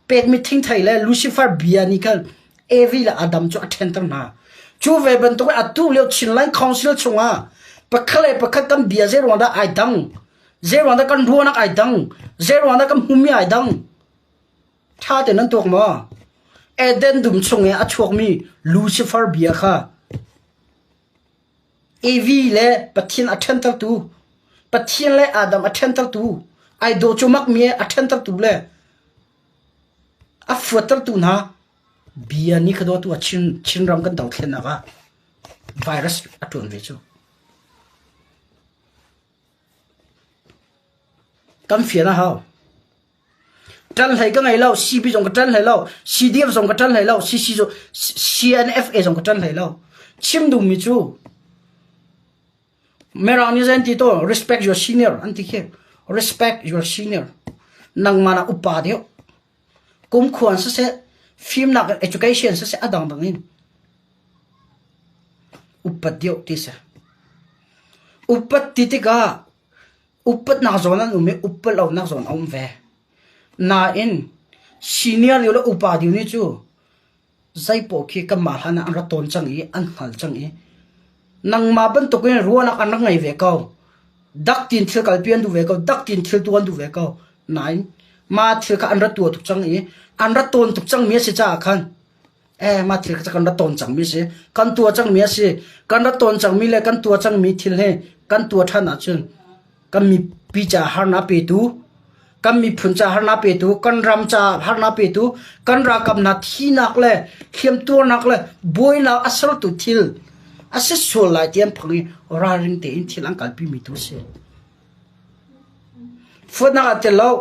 pekmi thingthei le Lucifer bia nih khan Evi le Adam cu a ṭhenter hna. Cu ve bantuk in atu lio Chinland Council chungah pakhat le pakhat kan bia zeiruang dah ai dang, zeiruang dah kan ruahnak ai dang, zeiruang dah kan hmumi ai dang. Ṭha tein nan tuak maw? Eden dum chung i a chuakmi Lucifer bia kha Evi le Pathian a ṭhentertu, Pathian le Adam a ṭhentertu, ai daw cumakmi a ṭhentertu le a fuattertu hna bia nih kha dawtu ah Chinram kan dothlennak ah virus a ṭuan ve cu. Kan fian a hau. Ṭan hlei ka ngei lo, CB zong ka ṭan hlei lo, CDF zong ka ṭan hlei lo, CC zong, CNFA zong ka ṭan hlei lo. Chim duhmi cu Mirang nih zei an ti to respect your senior an ti khi. Respect your senior. Nangmah nak upa deuh. Kumkhuan siseh, fimnak education siseh a dangdang in upat deuh ti si. Upat ti tikah Upatnak zawn an um i upat lonak zawn a um ve. Nain senior deuh le upa deuh nih cu zeipaoh khi kanmah hlan ah an ra tawn cang i an hngal cang i nangmah bantukin ruahnak an rak ngei ve ko. Dak tin thil kalpi an duh ve ko, dak tin thil tuah an duh ve ko. Nain mah thil kha an ra tuah tuk cang i an ra tawn tuk cangmi a si caah khan Eh, mah thil kha kan ra tawn cangmi a si. Kan tuah cangmi a si. Kan ra tawn cangmi le kan tuah cangmi thil hi kan tuah ṭhan ahcun kan mipi caah harnak petu, kan miphun caah harnak petu, kan ram caah harnak petu, kan ralkap hna thihnak le hliamtuarnak le buainak a sertu thil a si sual lai ti an phang i ralring tein thil an kalpimi tu a si. Fuatnak ah tel lo.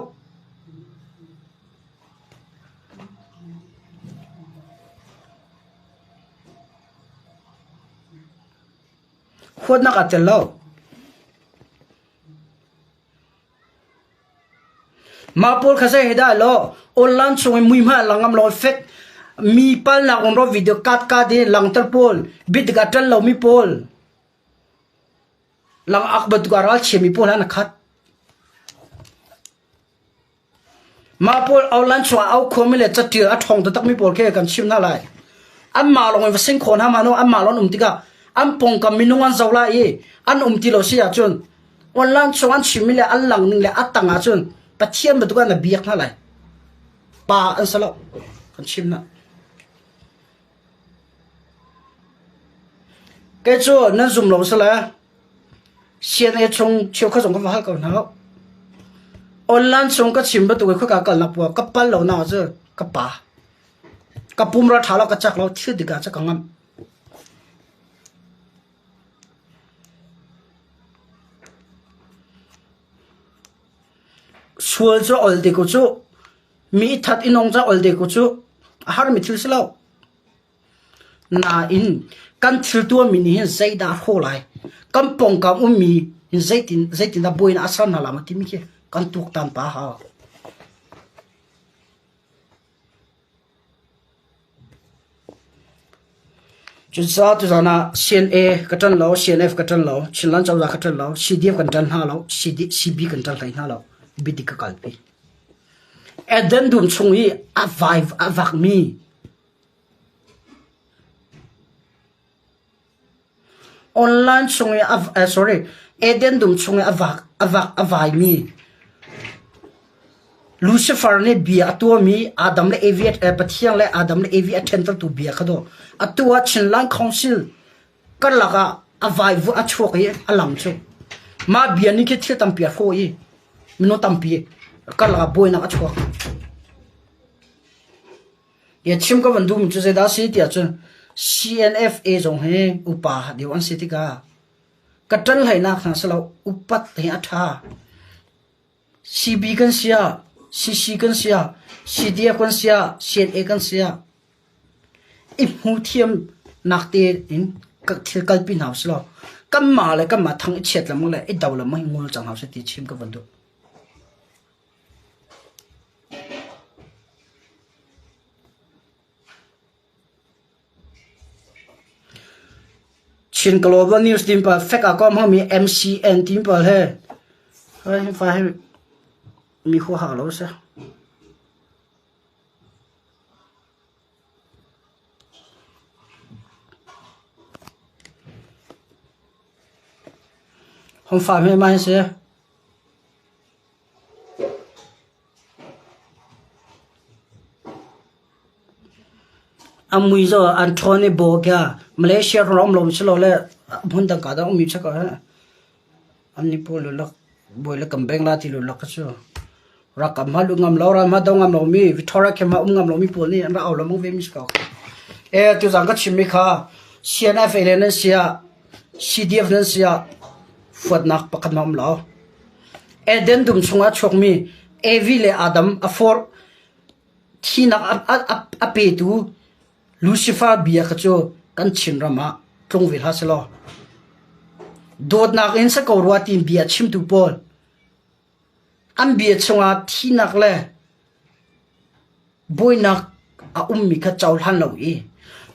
Huatnak aa tel lo. Mah pawl kha zei he dah law online chung i muihmai lang ngam lo fek. Mi palnak rumro video kat kat i langter pawl, biadik a ṭan lomi pawl, lang ak bantuk a ralchiami pawl han a khat. Mah pawl online chungah au khuami le catial a ṭhawng taktakmi pawl khi kan chim hna lai. Anmah lawng in va sing kho hna hmanh u, anmah lawng an um tikah an pawngkam minung an zoh lai i an um ti lo si ahcun online chung an chimmi le an lang ning le a tang ahcun Pathian bantuk ah na biak hna lai. Pa an si lo. Kan chim hna. Kei cu nan zum lo si le CNA chung cheukhat zong ka va hal ko hna. Online chung ka chim bantuk in khuaka kalnak puah ka pal lo na cu ka pa. Ka pum ra ṭha lo ka cak lo thil dik ah cu ka ngamh. Sual cu ol te ko cu. Mi i that i nong ca ol te ko cu. A harmi thil si lo. Nain kan thil tuahmi nih hin zeidah a hrawh lai? Kan pawngkam ummi hin zeitin zeitindah buainak a ser hna lai maw timi khi kan tuaktan pah a hau. Cucaah tuzaan ah CNA ka ṭan lo, CNF ka ṭan lo, Chinland cozah ka ṭan lo, CDF kan ṭan hna lo, CD, CB kan ṭan hlei hna lo. Biadik ka kalpi. Eden dum chung i a vai a vakmi Online chung i a sorry Eden dum chung i a vak a vak a vaimi Lucifer nih bia a tuahmi Adam le Evi Pathian le Adam le Evi a ṭhentertu bia kha dawh. Atu ah Chinland Council karlak ah a vaivu a chuak i a lang cu. Mah bia nih khi thil tampi a hrawh i minung tampi karlak ah buainak a chuak. Hi chim ka van duhmi cu zeidah a si tiah cun CNFA zong hi upa deuh an si tikah ka ṭan hleinak hna si lo upat hi a ṭha. CB kan si ah, CC kan si ah, CDF kan si ah, CNA kan si ah i hmu thiam nak tein thil kalpi hna usih law kanmah le kanmah thang i chiat lengmang le i do lengmang hi ngol cang hna usih ti chim ka van duh. Chin Global News team pa fek a kom hangmi MCN team pawl he hi fa hi mi huaha lo si. Hong fa hme mai si. A mui zaw Anthony Boga Malaysia ram lo silole hmun dang ka dang ummi check ah an ni pawl lulak buai le kam beng la ti lulak ka cu rakam ha lu ngam lo ram ha do ngam lo mi Victoria khem ha um ngam lo mi pawl nih an ra au lo mong ve mi ko e tu zang ka chim mi kha CNFA le nan sia CDF nan sia fuatnak pakhat ma um lo Eden dum chungah a chuakmi Evi le Adam a forh thinak a petu Lucifer bia kha cu kan Chinram ah tlung ve hlah selaw dawtnak in si ko rua tiin bia chimtu pawl an bia chungah thinak le Buainak a ummi kha cohlan lo i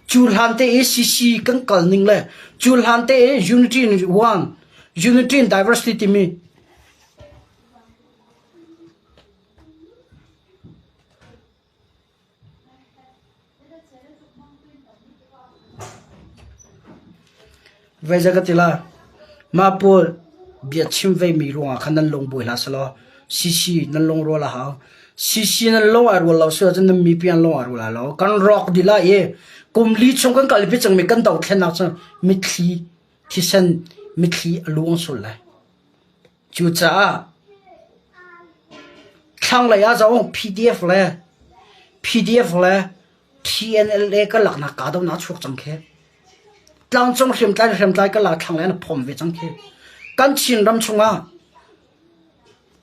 cu hlan te i CC kan kal ning le cu hlan te i unity in one, unity in diversity timi Vei ka ti la. Mah pawl bia chim vemi ruangah khan nan lung buai hlah selaw CC nan lungrual a hau. CC nan lung ai rual lo si ahcun nan mipi an lung ai rual lai lo. Kan rawk dih lai i kum li chung kan kalpi cangmi kan dothlennak cu mitthli thisen mitthli a luang sul lai. Cucaah thlanglei ah zong PDF le PDF le TNLA ka laknak kahdohnak a chuak cang khi. Tlangcung hriamtlai le hriamtlai ka lak thlanglei an phom ve cang khi. Kan Chinram chungah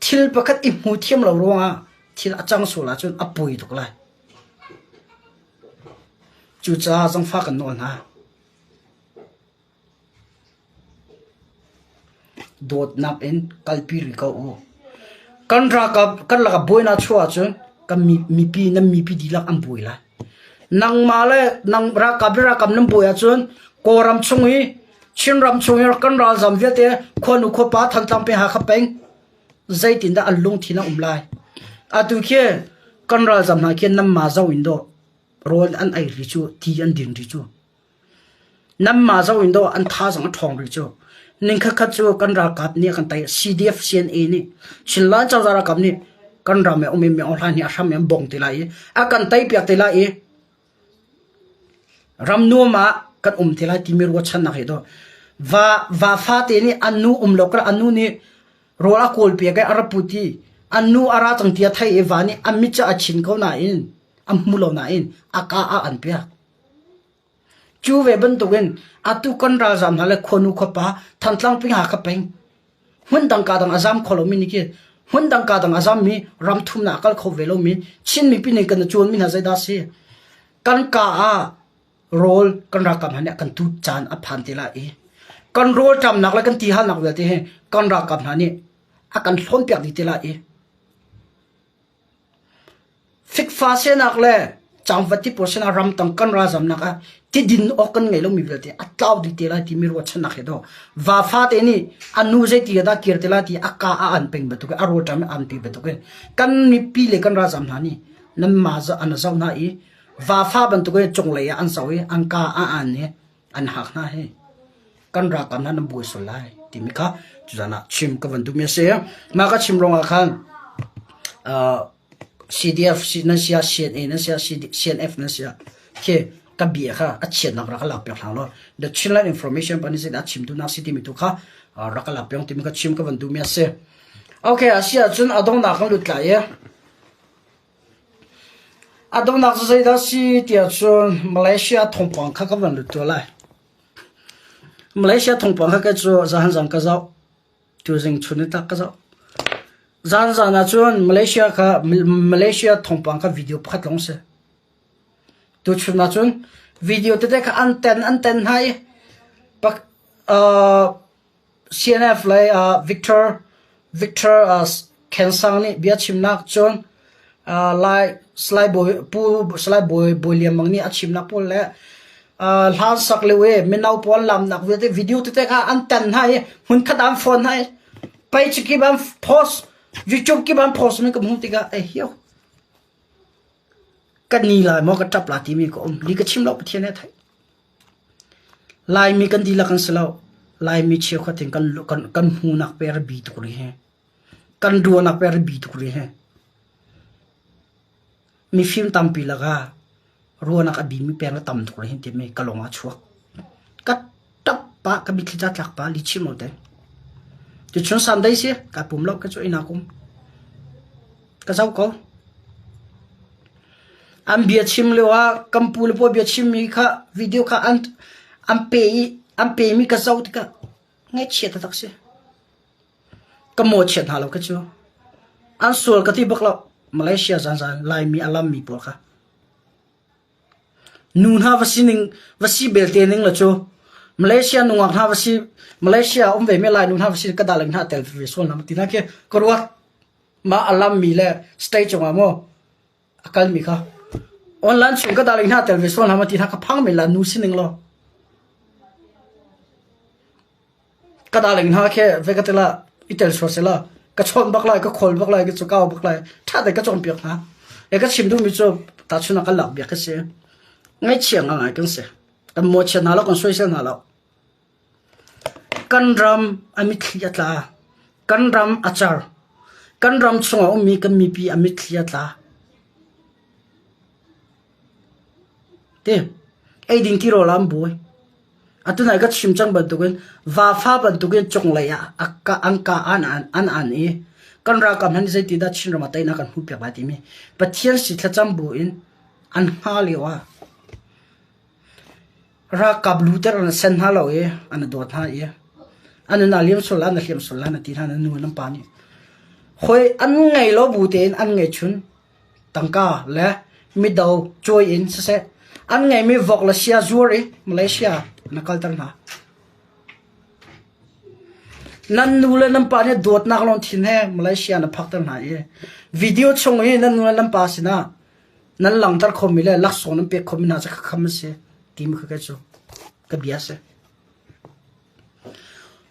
thil pakhat i hmu thiam lo ruangah thil a cang sual ahcun a poi tuk lai. Cucaah zangfah kan nawl hna. Dawtnak in kalpi rih ko u. Kan ralkap kan lakah buainak chuah ahcun kan mipi nan mipi dihlak an buai lai. Nangmah le nang ralkap le ralkap nan buai ahcun Kawlram chung i Chinram chung i kan ralzam vialte khuanu khuapa Thantlang peng Hakha peng zeitindah an lungthin a um lai? Atu khi kan ralzam hna khi nanmah zoh in dawh rawl an ei ri cu ti an din ri cu. Nanmah zoh in dawh an thazaang a ṭhawng rih cu. Ning khatkhat cu kan ralkap nih a kan tei. CDF CNA nih Chinland cozah ralkap nih kan ram i a um i Min Aung Hlaing hi a hram i an bawng te lai i a kan teipiak te lai i ram nuam ah kan um te lai timi ruahchannak he dawh va va fate nih an nu um lo kar an nu nih rawl a kawl piak i a ra put i an nu a ra cang ti a theih i va nih a mit cu a chin ko nain a hmu lo nain a ka ah an piak. Cu ve bantukin atu kan ralzaam hna le khuanu khuapa Thantlang ping Hakha peng hmundang ka dang a zaam kho lomi nih khi hmundang ka dang a zaammi ram thumnak a kal kho ve lomi Chin mipi nih kan i cawnmi hna zeidah a si? Kan ka ah rawl kan ralkap hna nih a kan tut caan a phan te lai i kan rawlṭamnak le kan tihalnak vialte hi kan ralkap hna nih a kan hlawnpiak dih te lai i Fikfa sinak le cangvat ti pawl sinah ramtang kan ralzamnak ah tidin awk kan ngei lomi vialte a tlau dih te lai timi ruahchannak he dawh va fate nih a nu zeiti dah kir te lai ti a ka a an peng bantuk in a rawlṭam an pe bantuk in kan mipi le kan ralzam hna nih nan ma an zoh hna i vafa bantuk in cunglei ah an zoh i an ka a an i an hak hna hi kan ralkap hna nan buai sual lai timi kha tuzan ah chim ka van duhmi a si. Mah ka chim ruangah khan uh, CDF nan sia CNA nan sia CNF nan sia khi ka bia kha a chiatnak rak lak piak hlang law the Chinland information pan is a chim tu nak si timi tu kha rak lak piak timi kha chim ka van duhmi a si. Okay, a si ahcun a donghnak kan lut lai i A donghnak cu zeidah a si tiah cun Malaysia thawngpang kha ka van lut tuah lai. Malaysia thawngpang kha kei cu zahan zan ka zoh. Tuzing chun i tak ka zoh. Zan zan ah cun Malaysia kha Malaysia thawngpang kha video pakhat lawng si. Tuchun ah cun video tete kha an ten an ten hna i pak uh, CNF lei ah Victor Victor Khensang nih biachimnak cun Lai Salai Bawi Pu Salai Bawi Bawi Lian Mang nih a chimnak pawl le hlan sak lio i mino pawl lamnak vialte video tete kha an tan hna i hmunkhat ah an phone hna i page kip an post YouTube kip an post mi ka hmuh tikah eh hio ka ni lai maw ka ṭap la timi ka um li ka chim lo Pathian he theih Laimi kan dihlak kan si lo. Laimi cheukhat in kan kan kan hmunak pe bi tuk rih hi. Kan ruahnak pe bi tuk rih hi. Mifim tampi lakah ruahnak a bimi peng le tam tuk rih hi timi ka lung ah chuak. Ka ṭap pah, ka mitthli ca tlak pah, lihchim lo te. Tuchun Sunday si, ka pum lo, ka cu inn ah kum. Ka zoh ko. An bia chim lio ah kan pu le pawl bia chimmi kha video kha an an pe i an pemi ka zoh tikah ngaihchia taktak si. Ka mawhchiat hna lo ka cu. An sual ka ti bak lo. Malaysia zanzan Laimi a lammi pawl kha. Nu hna va sining va si belte ning la cu Malaysia nungak hna va si Malaysia um ve mi Lai nu hna va si ka darling hna tel ve sual hna ti na khi ka ruat. Mah a lammi le stage cungah maw a kalmi kha online chung ka darling hna tel ve sual hna ma ti hna ka phang men la nu sining law ka darling hna khe ve ka tela i tel sual sela ka chawnh bak lai ka khawl bak lai ka chu kau bak lai tha te ka cawn piak hna e ka chim duhmi cu ta chuna kan lak biak ka si ngaihchia ngai kan si kan mawhchiat hna lo kan soisel hna lo Kan ram a mitthli a tla. Kan ram a car. Kan ram chungah a ummi kan mipi a mitthli a tla. Ti eiding tirawl ah an buai. Atu nai ka chim cang bantukin vafa bantukin cunglei ah an ka an an an i kan ralkap hna nih zeitindah Chinram ah teinak kan hmuhpiak lai timi Pathian si thlacam bu in an hngah lio ah Ralkap luter an sen hna lo i an i dawt hna i an nun aa liam sual lai, na hliam sual lai na ti hna na nu nan pa nih. Hawi an ngei lo bu tein an ngeihchun tangka le mido cawi in siseh an ngeimi vok le sia zuar i Malaysia na kalter hna. Nan nu le nan pa nih dawtnak lungthin he Malaysia na phakter hna i video chung i nan nu le nan pa sinah. Nan langhter khomi le laksawng nan pek khomi hna cu khakham a si timi kha kei cu ka bia a si.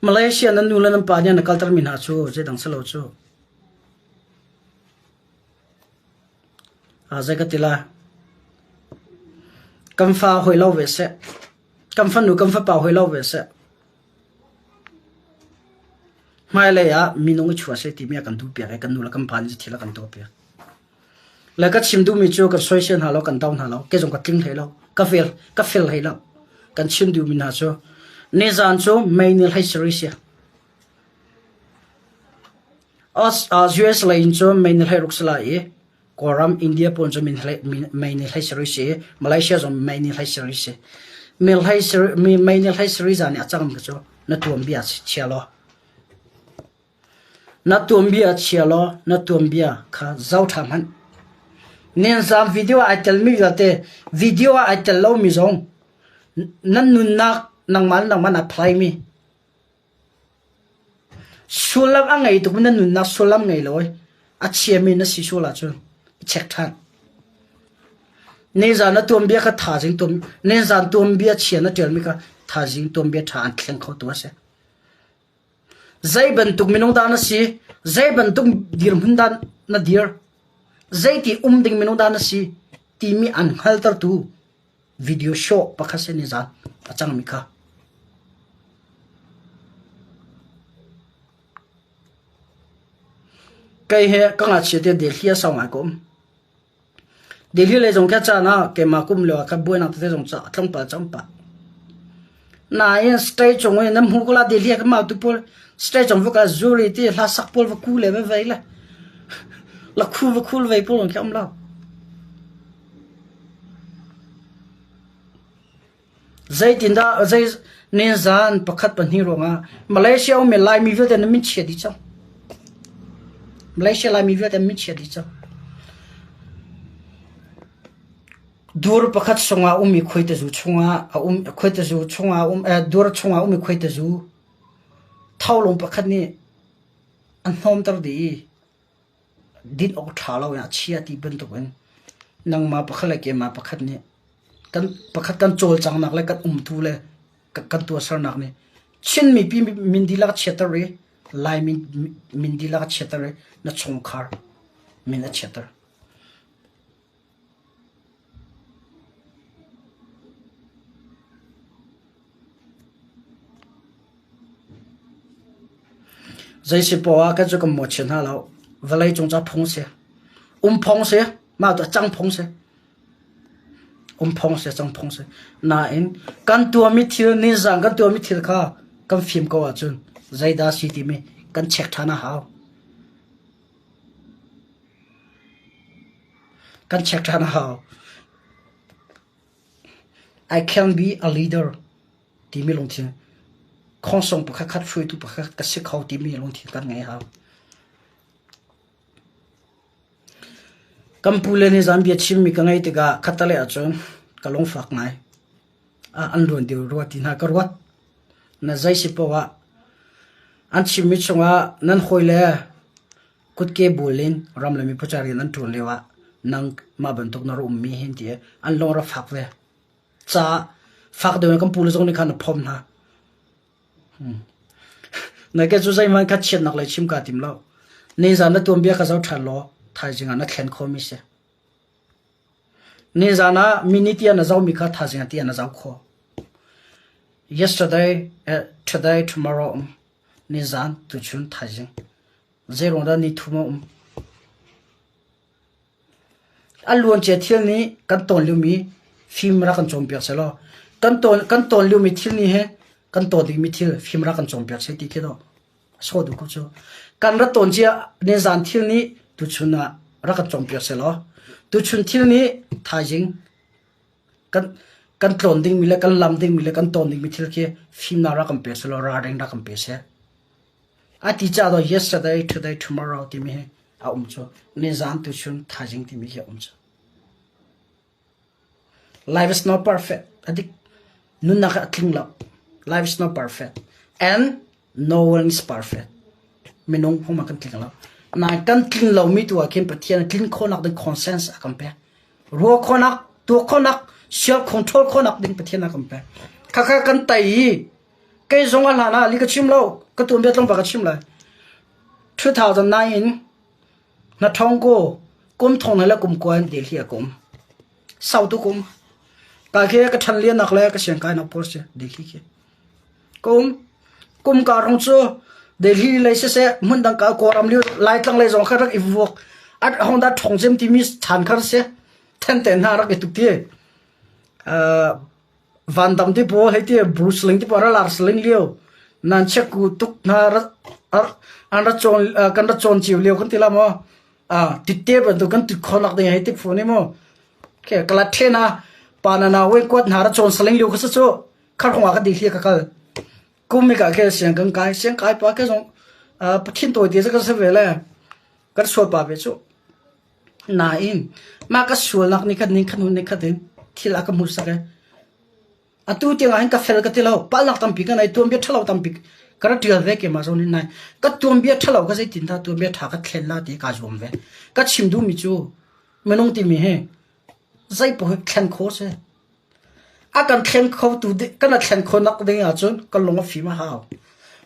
Malaysia nan nu le nan pa nih an kaltermi hna cu zeidang si lo cu. Zei ka ti lai? Kan fa hawi lo ve seh. Kan fanu kan fapa hawi lo ve seh. Hmailei ah minung i chuah seh timi a kan duhpiak i kan nu le kan pa nih thil a kan tuahpiak. Le ka chim duhmi cu kan soisel hna lo, kan do hna lo, kei zong ka tling hlei lo, ka fel, ka fel hlei lo. Kan chim duhmi hna cu nizan cu mei nih hlei sari si. US lei in cun mei nih hlei ruk si lai i Kawlram, India pawl cu mei nih hlei sarih si i Malaysia zong mei nih hlei sarih si. Mei nih hlei sarih zan i a cangmi cu na tuanbia chia law na tuanbia chia law na tuanbia kha zoh ṭha hmanh. Ninzam video ah ai telmi vialte video ah ai tel lomi zong nan nunnak nangmah le nangmah naa phlaimi Sullam a ngei tukmi na nunnak sullam ngei lo i a chiami na si sual ahcun i check ṭhan. Nizan na tuanbia kha thazing tuan nizan tuanbia chia na ṭialmi kha thazing tuanbia ṭha an thleng khotu a si. Zei bantuk minung dah na si? Zei bantuk dirhmun dah na dir? Zeiti um ding minung dah na si? Timi an hngaltertu video show pakhat si nizan a cangmi kha. Kei he ka ngakchia te Delhi a sau ngai ko um. Delhi lei zong kha caan ah keimah kum lio ah khan buainak tete zong ca tlawmpal cang pah. Nain stage cung i nan hmu ko la Delhi ah kan mau tu pawl stage cung va kal zuri ti hla sak pawl va ku le va vei le la khu va khul vei pawl khi um lo. Zeitindah zei nizan pakhat pahnih ruangah Malaysia ummi Laimi vialte nan min chia dih cang. Malaysia Laimi vialte nan min chia dih cang. Dur pakhat chungah ummi khuaitazu chungah a um khuaitazu chungah um eh, dur chungah ummi khuaitazu tholung pakhat nih a hnawmter dih i din awk ṭha lo in a chia ti bantukin nangmah pakhat le keimah pakhat nih kan pakhat kan cawlcanghnak le kan umtu le kan tuahsernak nih Chin mipi min dihlak a chiatter i Lai min dihlak a chiatter i na chungkhar min a chiatter. Zei si poah ah kan cu kan mawhchiat hna lo. Vawlei cung ca phung si. Um phung si. Mah cu a cang phung si. Um phung si, a cang phung si. Nain kan tuahmi thil, nizan kan tuahmi thil kha kan fim ko ahcun zeidah si timi kan check ṭhan a hau. Kan check ṭhan a hau. I can be a leader timi lungthin khawngsawng pakhat khat hruaitu pakhat ka si kho timi lungthin kan ngei hau. Kan pu le nih zan bia chimmi ka ngaih tikah khattelei ahcun ka lungfak ngai. An luan deuh rua ti hna ka ruat. Na zei si paoh ah an chimmi chungah nan hawile kutke bul in ram le miphun ca rian an ṭuan lio ah nang mah bantuk na ra ummi hin ti an lung a rak fak ve. Ca fak deuh in kan pu le zong nih khan a phom hna. Hmm. Na ke cu zeihmanh kha chiatnak lei chim kaa tim lo. Nizan na tuanbia kha zoh ṭhan law thaizing ah na thlen khomi si. Nizan ah mini tiah na zohmi kha thaizing ah tiah na zoh khawh. Yesterday, eh, today, tomorrow um. Nizan, tuchun, thaizing. Zeiruang dah ni thum a um? A luancia thil nih kan tawn liomi fim rak kan cawnpiak sehlaw kan tawn kan tawn liomi thil nih he kan tawn dingmi thil fim rak kan cawnpiak seh ti khi dawh a sawh duh ko cu. Kan rak tawn cia nizan thil nih tuchun ah rak kan cawnpiak sehlaw tuchun thil nih thaizing kan kan tlawn dingmi le kan lam dingmi le kan tawn dingmi thil khi fimnak rak kan pe sehlaw ralring rak kan pe seh. A ti caah daw yesterday, today, tomorrow timi hi a um cu. Nizan, tuchun, thaizing timi hi a um cu. Life is not perfect. A dik. Nunnak a tling lo. Life is not perfect. And no one is perfect. Minung huma kan tling lo. Nain kan tlin lomi tu ah khin Pathian tlin khawhnak ding conscience a kan pek. Ruah khawhnak, tuah khawhnak, self control khawhnak ding Pathian a kan pek. Khakha kan tei i kei zong a hlan ah li ka chim lo, ka tuanbia tlawmpal ka chim lai. 2009 in na thong ko kum thong le kum kua in Delhi a kum. Sau tu kum. Ka khi ka ṭhan lian nak le ka siang kai nak pawl si Delhi khi. Kum kum ka rong cu Delhi lei siseh hmun dang ka Kawlram liu Laitlang lei zong kha rak i vuak at hong da ṭhong cem timi chan kha si then te hna rak i tuk ti Van Dam ti pawl hei ti Bruce Lee ti pawl ra lar saling lio nan check ku tuk hna an ra cawn kan ra cawn cio lio kan ti la maw titte bantuk kan tit khawnak ding hei tik phone mu ke kala thena pa na na we kwat hna ra cawn saling lio kha cu khar hong ka di ka kal kum mi ka ke siang kan kai siang kai pa ke zong pathin toi te ka se ve le kan sual pa ve chu nain ma ka sualnak ni khat ning khat hun ni khat in thil a ka hmu sak e Atu tiang ah hin ka fel ka ti lo. Palhnak tampi ka nei, tuanbia ṭhalo tampi ka ra ṭial ve keimah zawn in nai. Ka tuanbia ṭhalo ka zeitin dah tuanbia ṭha ka thlen la ti kaa zuam ve. Ka chim duhmi cu minung timi hi zei paoh hi thlen khawh si. A kan thlen khotu kan a thlen khawhnak ding ahcun kan lung a fim a hau.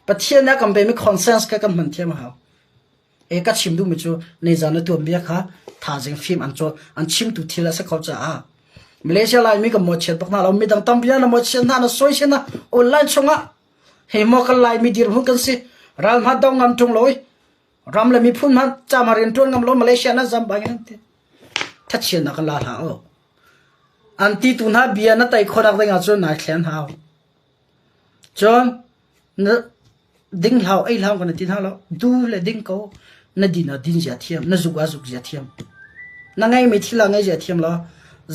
Pathian nih a kan pemi conscience kha kan hman thiam a hau. E ka chim duhmi cu nizan na tuanbia kha thazing fim an caw an chimtu thil a si kho caah Malaysia Laimi ka mawchiat bak hna lo midang tampi na mawchiat hna na soisel hna online chungah hei maw kan Laimi dirhmun kan si ral hma do ngam ṭung lo i ram le miphun hmanh cama rian ṭuan ngam lo Malaysia na zam bangin an ti thachian na kan la hlah o an ti tu hna bia na tei khawnak ding ahcun nai thlen hau cun na ding hlau ei hlau kan ti hna lo du le ding ko na din ah din zia thiam na zuk ah zuk zia thiam na ngeimi thil ah ngei zia thiam lo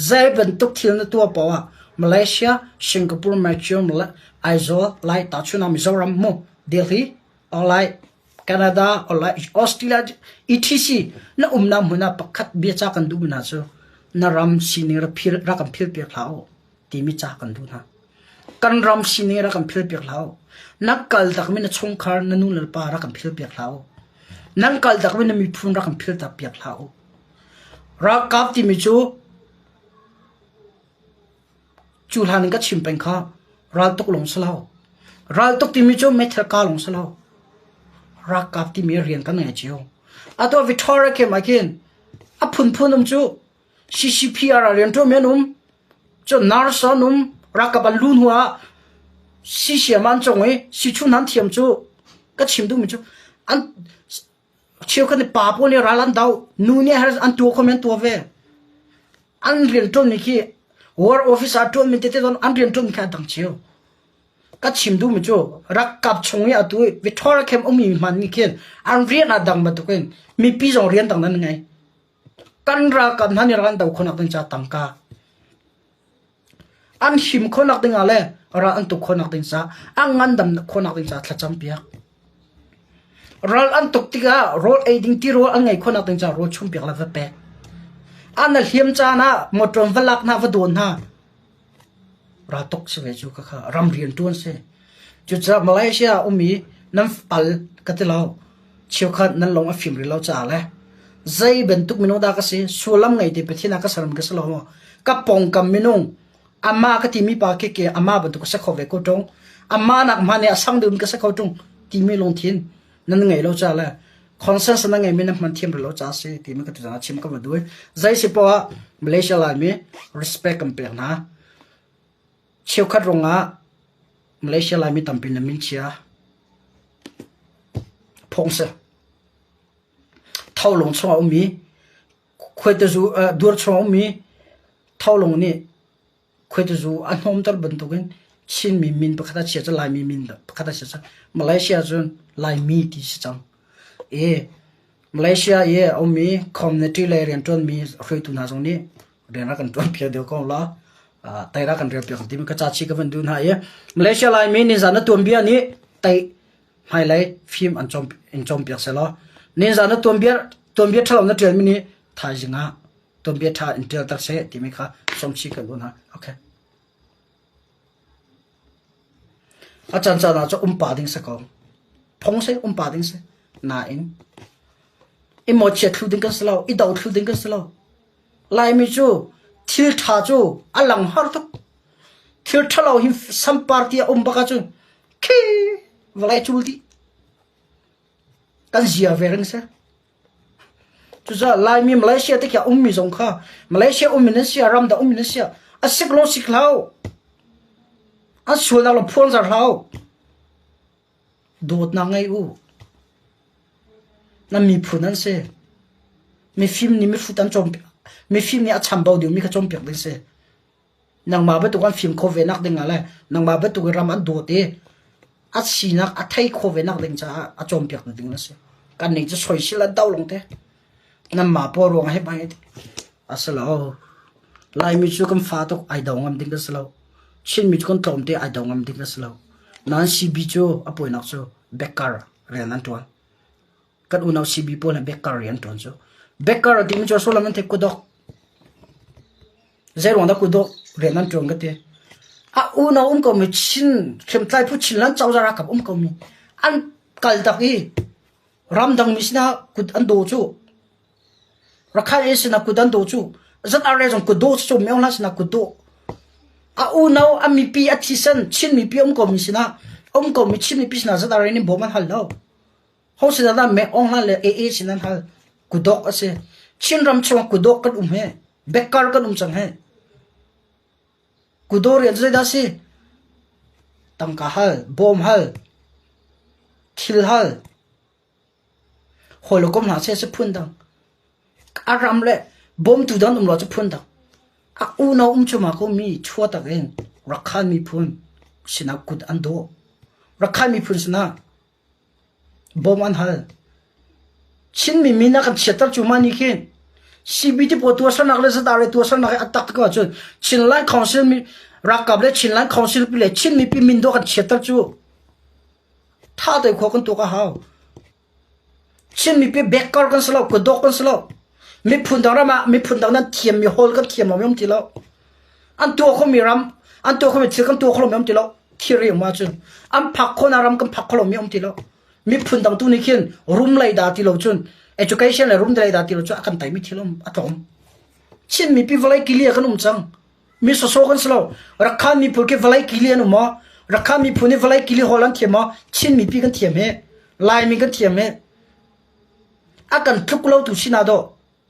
zei bantuk thil na tuah paoh ah Malaysia Singapore Malaysia Aizawl lai tachuna Mizoram mu Delhi or lai Canada or lai Australia etc na umnak hmun ah pakhat bia ca kan duh mi hna cu na ram sining ra phil ra kan phil piak hlah u timi ca kan duh hna Kan ram sining rak kan philpiak hlah u. Na kal takmi na chungkhar na nu le pa rak kan philpiak hlah u. Nan kal takmi na miphun rak kan philtak piak hlah u. Ralkap timi cu cu hlan in ka chim peng kha raltuk lawng si lo. Raltuk timi cu meithal ka lawng si lo. Ralkap timi rian kan ngei cio. Atu Victoria camp ah khin a phunphun um cu CCPR ah rianṭuanmi an um. Cun nurse an um. Ralkap an luh hnu ah sisiam an cong i sichun an thiam cu ka chim duhmi cu an cheukhat nih pa pawl nih ral an do nu nih an tuah khomi an tuah ve. An rianṭuanmi khi war office ah ṭuanmi tete zong an rianṭuanmi khi a dang cio. Ka chim duhmi cu ralkap chung i atu i Victoria camp ummi hmanh nih khin an rian aa dang bantukin mipi zong rian dang nan ngei. Kan ralkap hna nih ral an do khawhnak ding caah tangka an him khawhnak ding ah le ral an tuk khawhnak ding caah an ngandam khawhnak ding caah thlacam piak. Ral an tuk tikah rawl ei ding tirawl an ngei khawhnak ding caah rawl chum piak le va pek. An a hliam caan ah motor va lak hna va dawn hna. Raltuk si ve cu khakha ram rian ṭuan si. Cucaah Malaysia ah um i nan pal ka ti lo. Cheukhat nan lung a fim rih lo caah le zei bantuk minung dah ka si sullam ngei te Pathian ah ka sermi ka si lo maw? Ka pawngkam minung amah ka timi pa khi ke amah bantuk ka si kho ve ko ṭung. Amah nak hmanh nih a sang deuh in ka si kho ṭung timi lungthin nan ngei lo caah le consensus na ngeimi na hman thiam rih lo caah si timi ka tu chim ka va duai. Zei si poah Malaysia Laimi respect kan pek hna. Cheukhat ruangah Malaysia Laimi tampi na min chia. Phawng si. Tholung chungah ummi khuaitazu dur chungah ummi tholung nih khuaitazu a hnawmter bantukin Chinmi min pakhat a chia cu Laimi min pakhat a chia cu Malaysia cun Laimi ti si cang. I Malaysia i a ummi community lei rianṭuanmi hruaitu hna zong nih rian rak kan ṭuan piak deuh ko la. Tai rak kan rel piak timi ka ca chi ka van duh hna i Malaysia Laimi nizan na tuanbia nih tai hmailei fim an cawm in cawmpiak selaw nizan na tuanbia tuanbia ṭhalo na ṭialmi nih thaizing ah tuanbia ṭha in ṭialter seh timi kha sawmchi kan duh hna. Okay. A caan caan ah cun umpa ding si ko. Phung si umpa ding si. Nain i mawchiat thlu ding kan si lo, i do thlu ding kan si lo. Laimi cu Thil ṭha cu a lang har tuk. Thil ṭhalo hi sampar ti a um bak ahcun khi vawlei cul dih. Kan zia ve ring si. Cucaah Laimi Malaysia te khi a ummi zong kha Malaysia ummi nan sia, ramdang ummi nan sia, a sik lo sik hlah. An sualnak lo phuanzar hlah. Dawtnak ngei u. Nan miphun an si. Mifim nih mihrut an cawnpiak. Mifim nih a chambau dingmi kha cawnpiak ding si. Nangmah bantuk an fim khawh ve nak ding ah le nangmah bantuk in ram an dawt i a sinak a thei khawh ve nak ding caah a cawnpiak ding na si. Kannih cu soisil an do lawng te. Nanmah pawl ruang ah hi bai a si lo. Laimi cu kan fa tuk ai do ngam ding kan si lo. Chinmi cu kan tlawm te ai do ngam ding kan si lo. Nain CB cu a puainak cu backer rian an ṭuan. Kan unau CB pawl he backer rian ṭuan cu. Backer a timi cu sullam an theih kudok. Zeiruang dah kudok rian an ṭuan ka ti. A unau um komi Chin hriamtlai phu Chinland cozah ralkap um komi an kal tak i ramdang mi sinah kut an daw cu. Rakhine sinah kut an daw cu. ZRA zong kut daw cu Myo Hla sinah kut daw. A unau a mipi a thisen Chin mipi um komi sinah um komi Chin mipi sinah ZRA nih bawm an hal lo. Ho sinah dah Myo Hla le AA sin an hal. Kudok a si. Chin ram chungah kudok kan um he. Bekkar kan um cang he. Kudaw rian cu zeidah a si? Tangka hal, bawm hal, thil hal. Hawi le kom hna seh si phun dang. A ram le bawmtu dang um lo cu phun dang. A unau um cu ma ko mi chua tak in Rakhan miphun sinah kut an dawh. Rakhan miphun sinah Bawm an hal. Chinmi min a kan chiatter cu mah nih khin CBT pawl tuahsernak le ZRA tuahsernak hi a tak ko ahcun Chinland Council mi ralkap le Chinland Council pi le Chin mipi min dawh kan chiatter cu tha te khua kan tuak a hau. Chin mipi backer kan si lo, kudawk kan si lo. Miphun dang ram ah miphun dang nan thiam mi hawl kan thiam lo mi um ti lo. An tuah khomi ram, an tuah khomi thil kan tuah kho lo mi um ti lo. Thiri um ahcun an phak khawhnak ram kan phak kho lomi um ti lo. Miphun dang tu nih khin rum lei dah ti lo cun education le rum lei dah ti lo cun a kan taimi thil um a tlawm. Chin mipi vawlei kili ah kan um cang. Mi soso kan si lo. Rakhan miphun khi vawlei kili an um maw? Rakhan miphun hi vawlei kili hawl an thiam maw? Chin mipi kan thiam he. Laimi kan thiam he. A kan tluk lo tu sinah dawh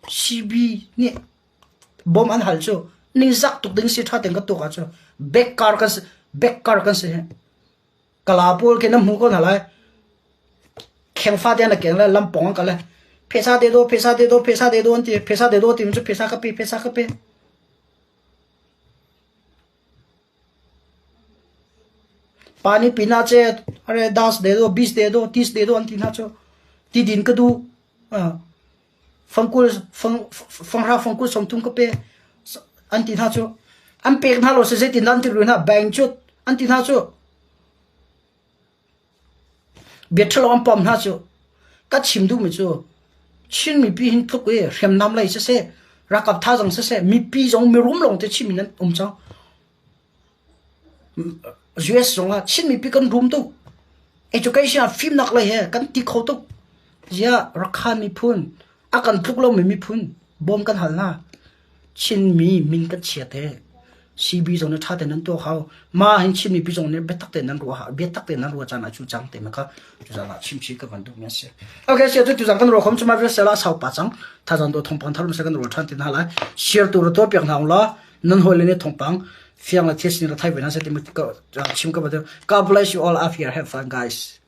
CB nih bawm an hal cu ningzak tuk ding si ṭha tein ka tuk ahcun bekkar kan si bekkar kan si kala pawl khi na hmu ko hna lai kheng fate an keng le lampong an kal le phesa de do phesa de do phesa de do an ti phesa de do ti cu phesa ka pe phesa ka pe Pani pina che are das de do bis de do tis de do an ti hna cu ti din ka du fangkul fanghra fangkul 30 ka pe an ti hna cu an pek hna lo si zeitin an ti rui hna bank cu an ti hna cu bia ṭhalo an pom hna cu ka chim duhmi cu Chin mipi hin tluk i hriamnam lei siseh ralkap thazaang siseh mipi zong mirum lawng te Chin mi nan um cang US zongah Chin mipi kan rum tuk. Education ah fimnak lei he kan ti kho tuk. Ziah Rakhan miphun a kan tluk lomi miphun bawm kan hal hna. Chinmi min kan chiat he CB zong nih ṭha tein nan tuah hau. Mah hin Chin mipi zong nih biatak tein nan ruah biatak tein nan ruah caan ah cu cang te kha tuzaan ah chim chih ka van duhmi a si. Okay, sia tu tuzaan kan ruah khom cu ma vial sela sau pa cang. Thazang do thongpang tharum se kan ruah ṭhan tin hna lai. Share tu ra tuah piak hna ula nan hawi le nih thawngpang fiang le thil sin ra thai ve hna seh ti ka chim ka ba God bless you all up here have fun guys.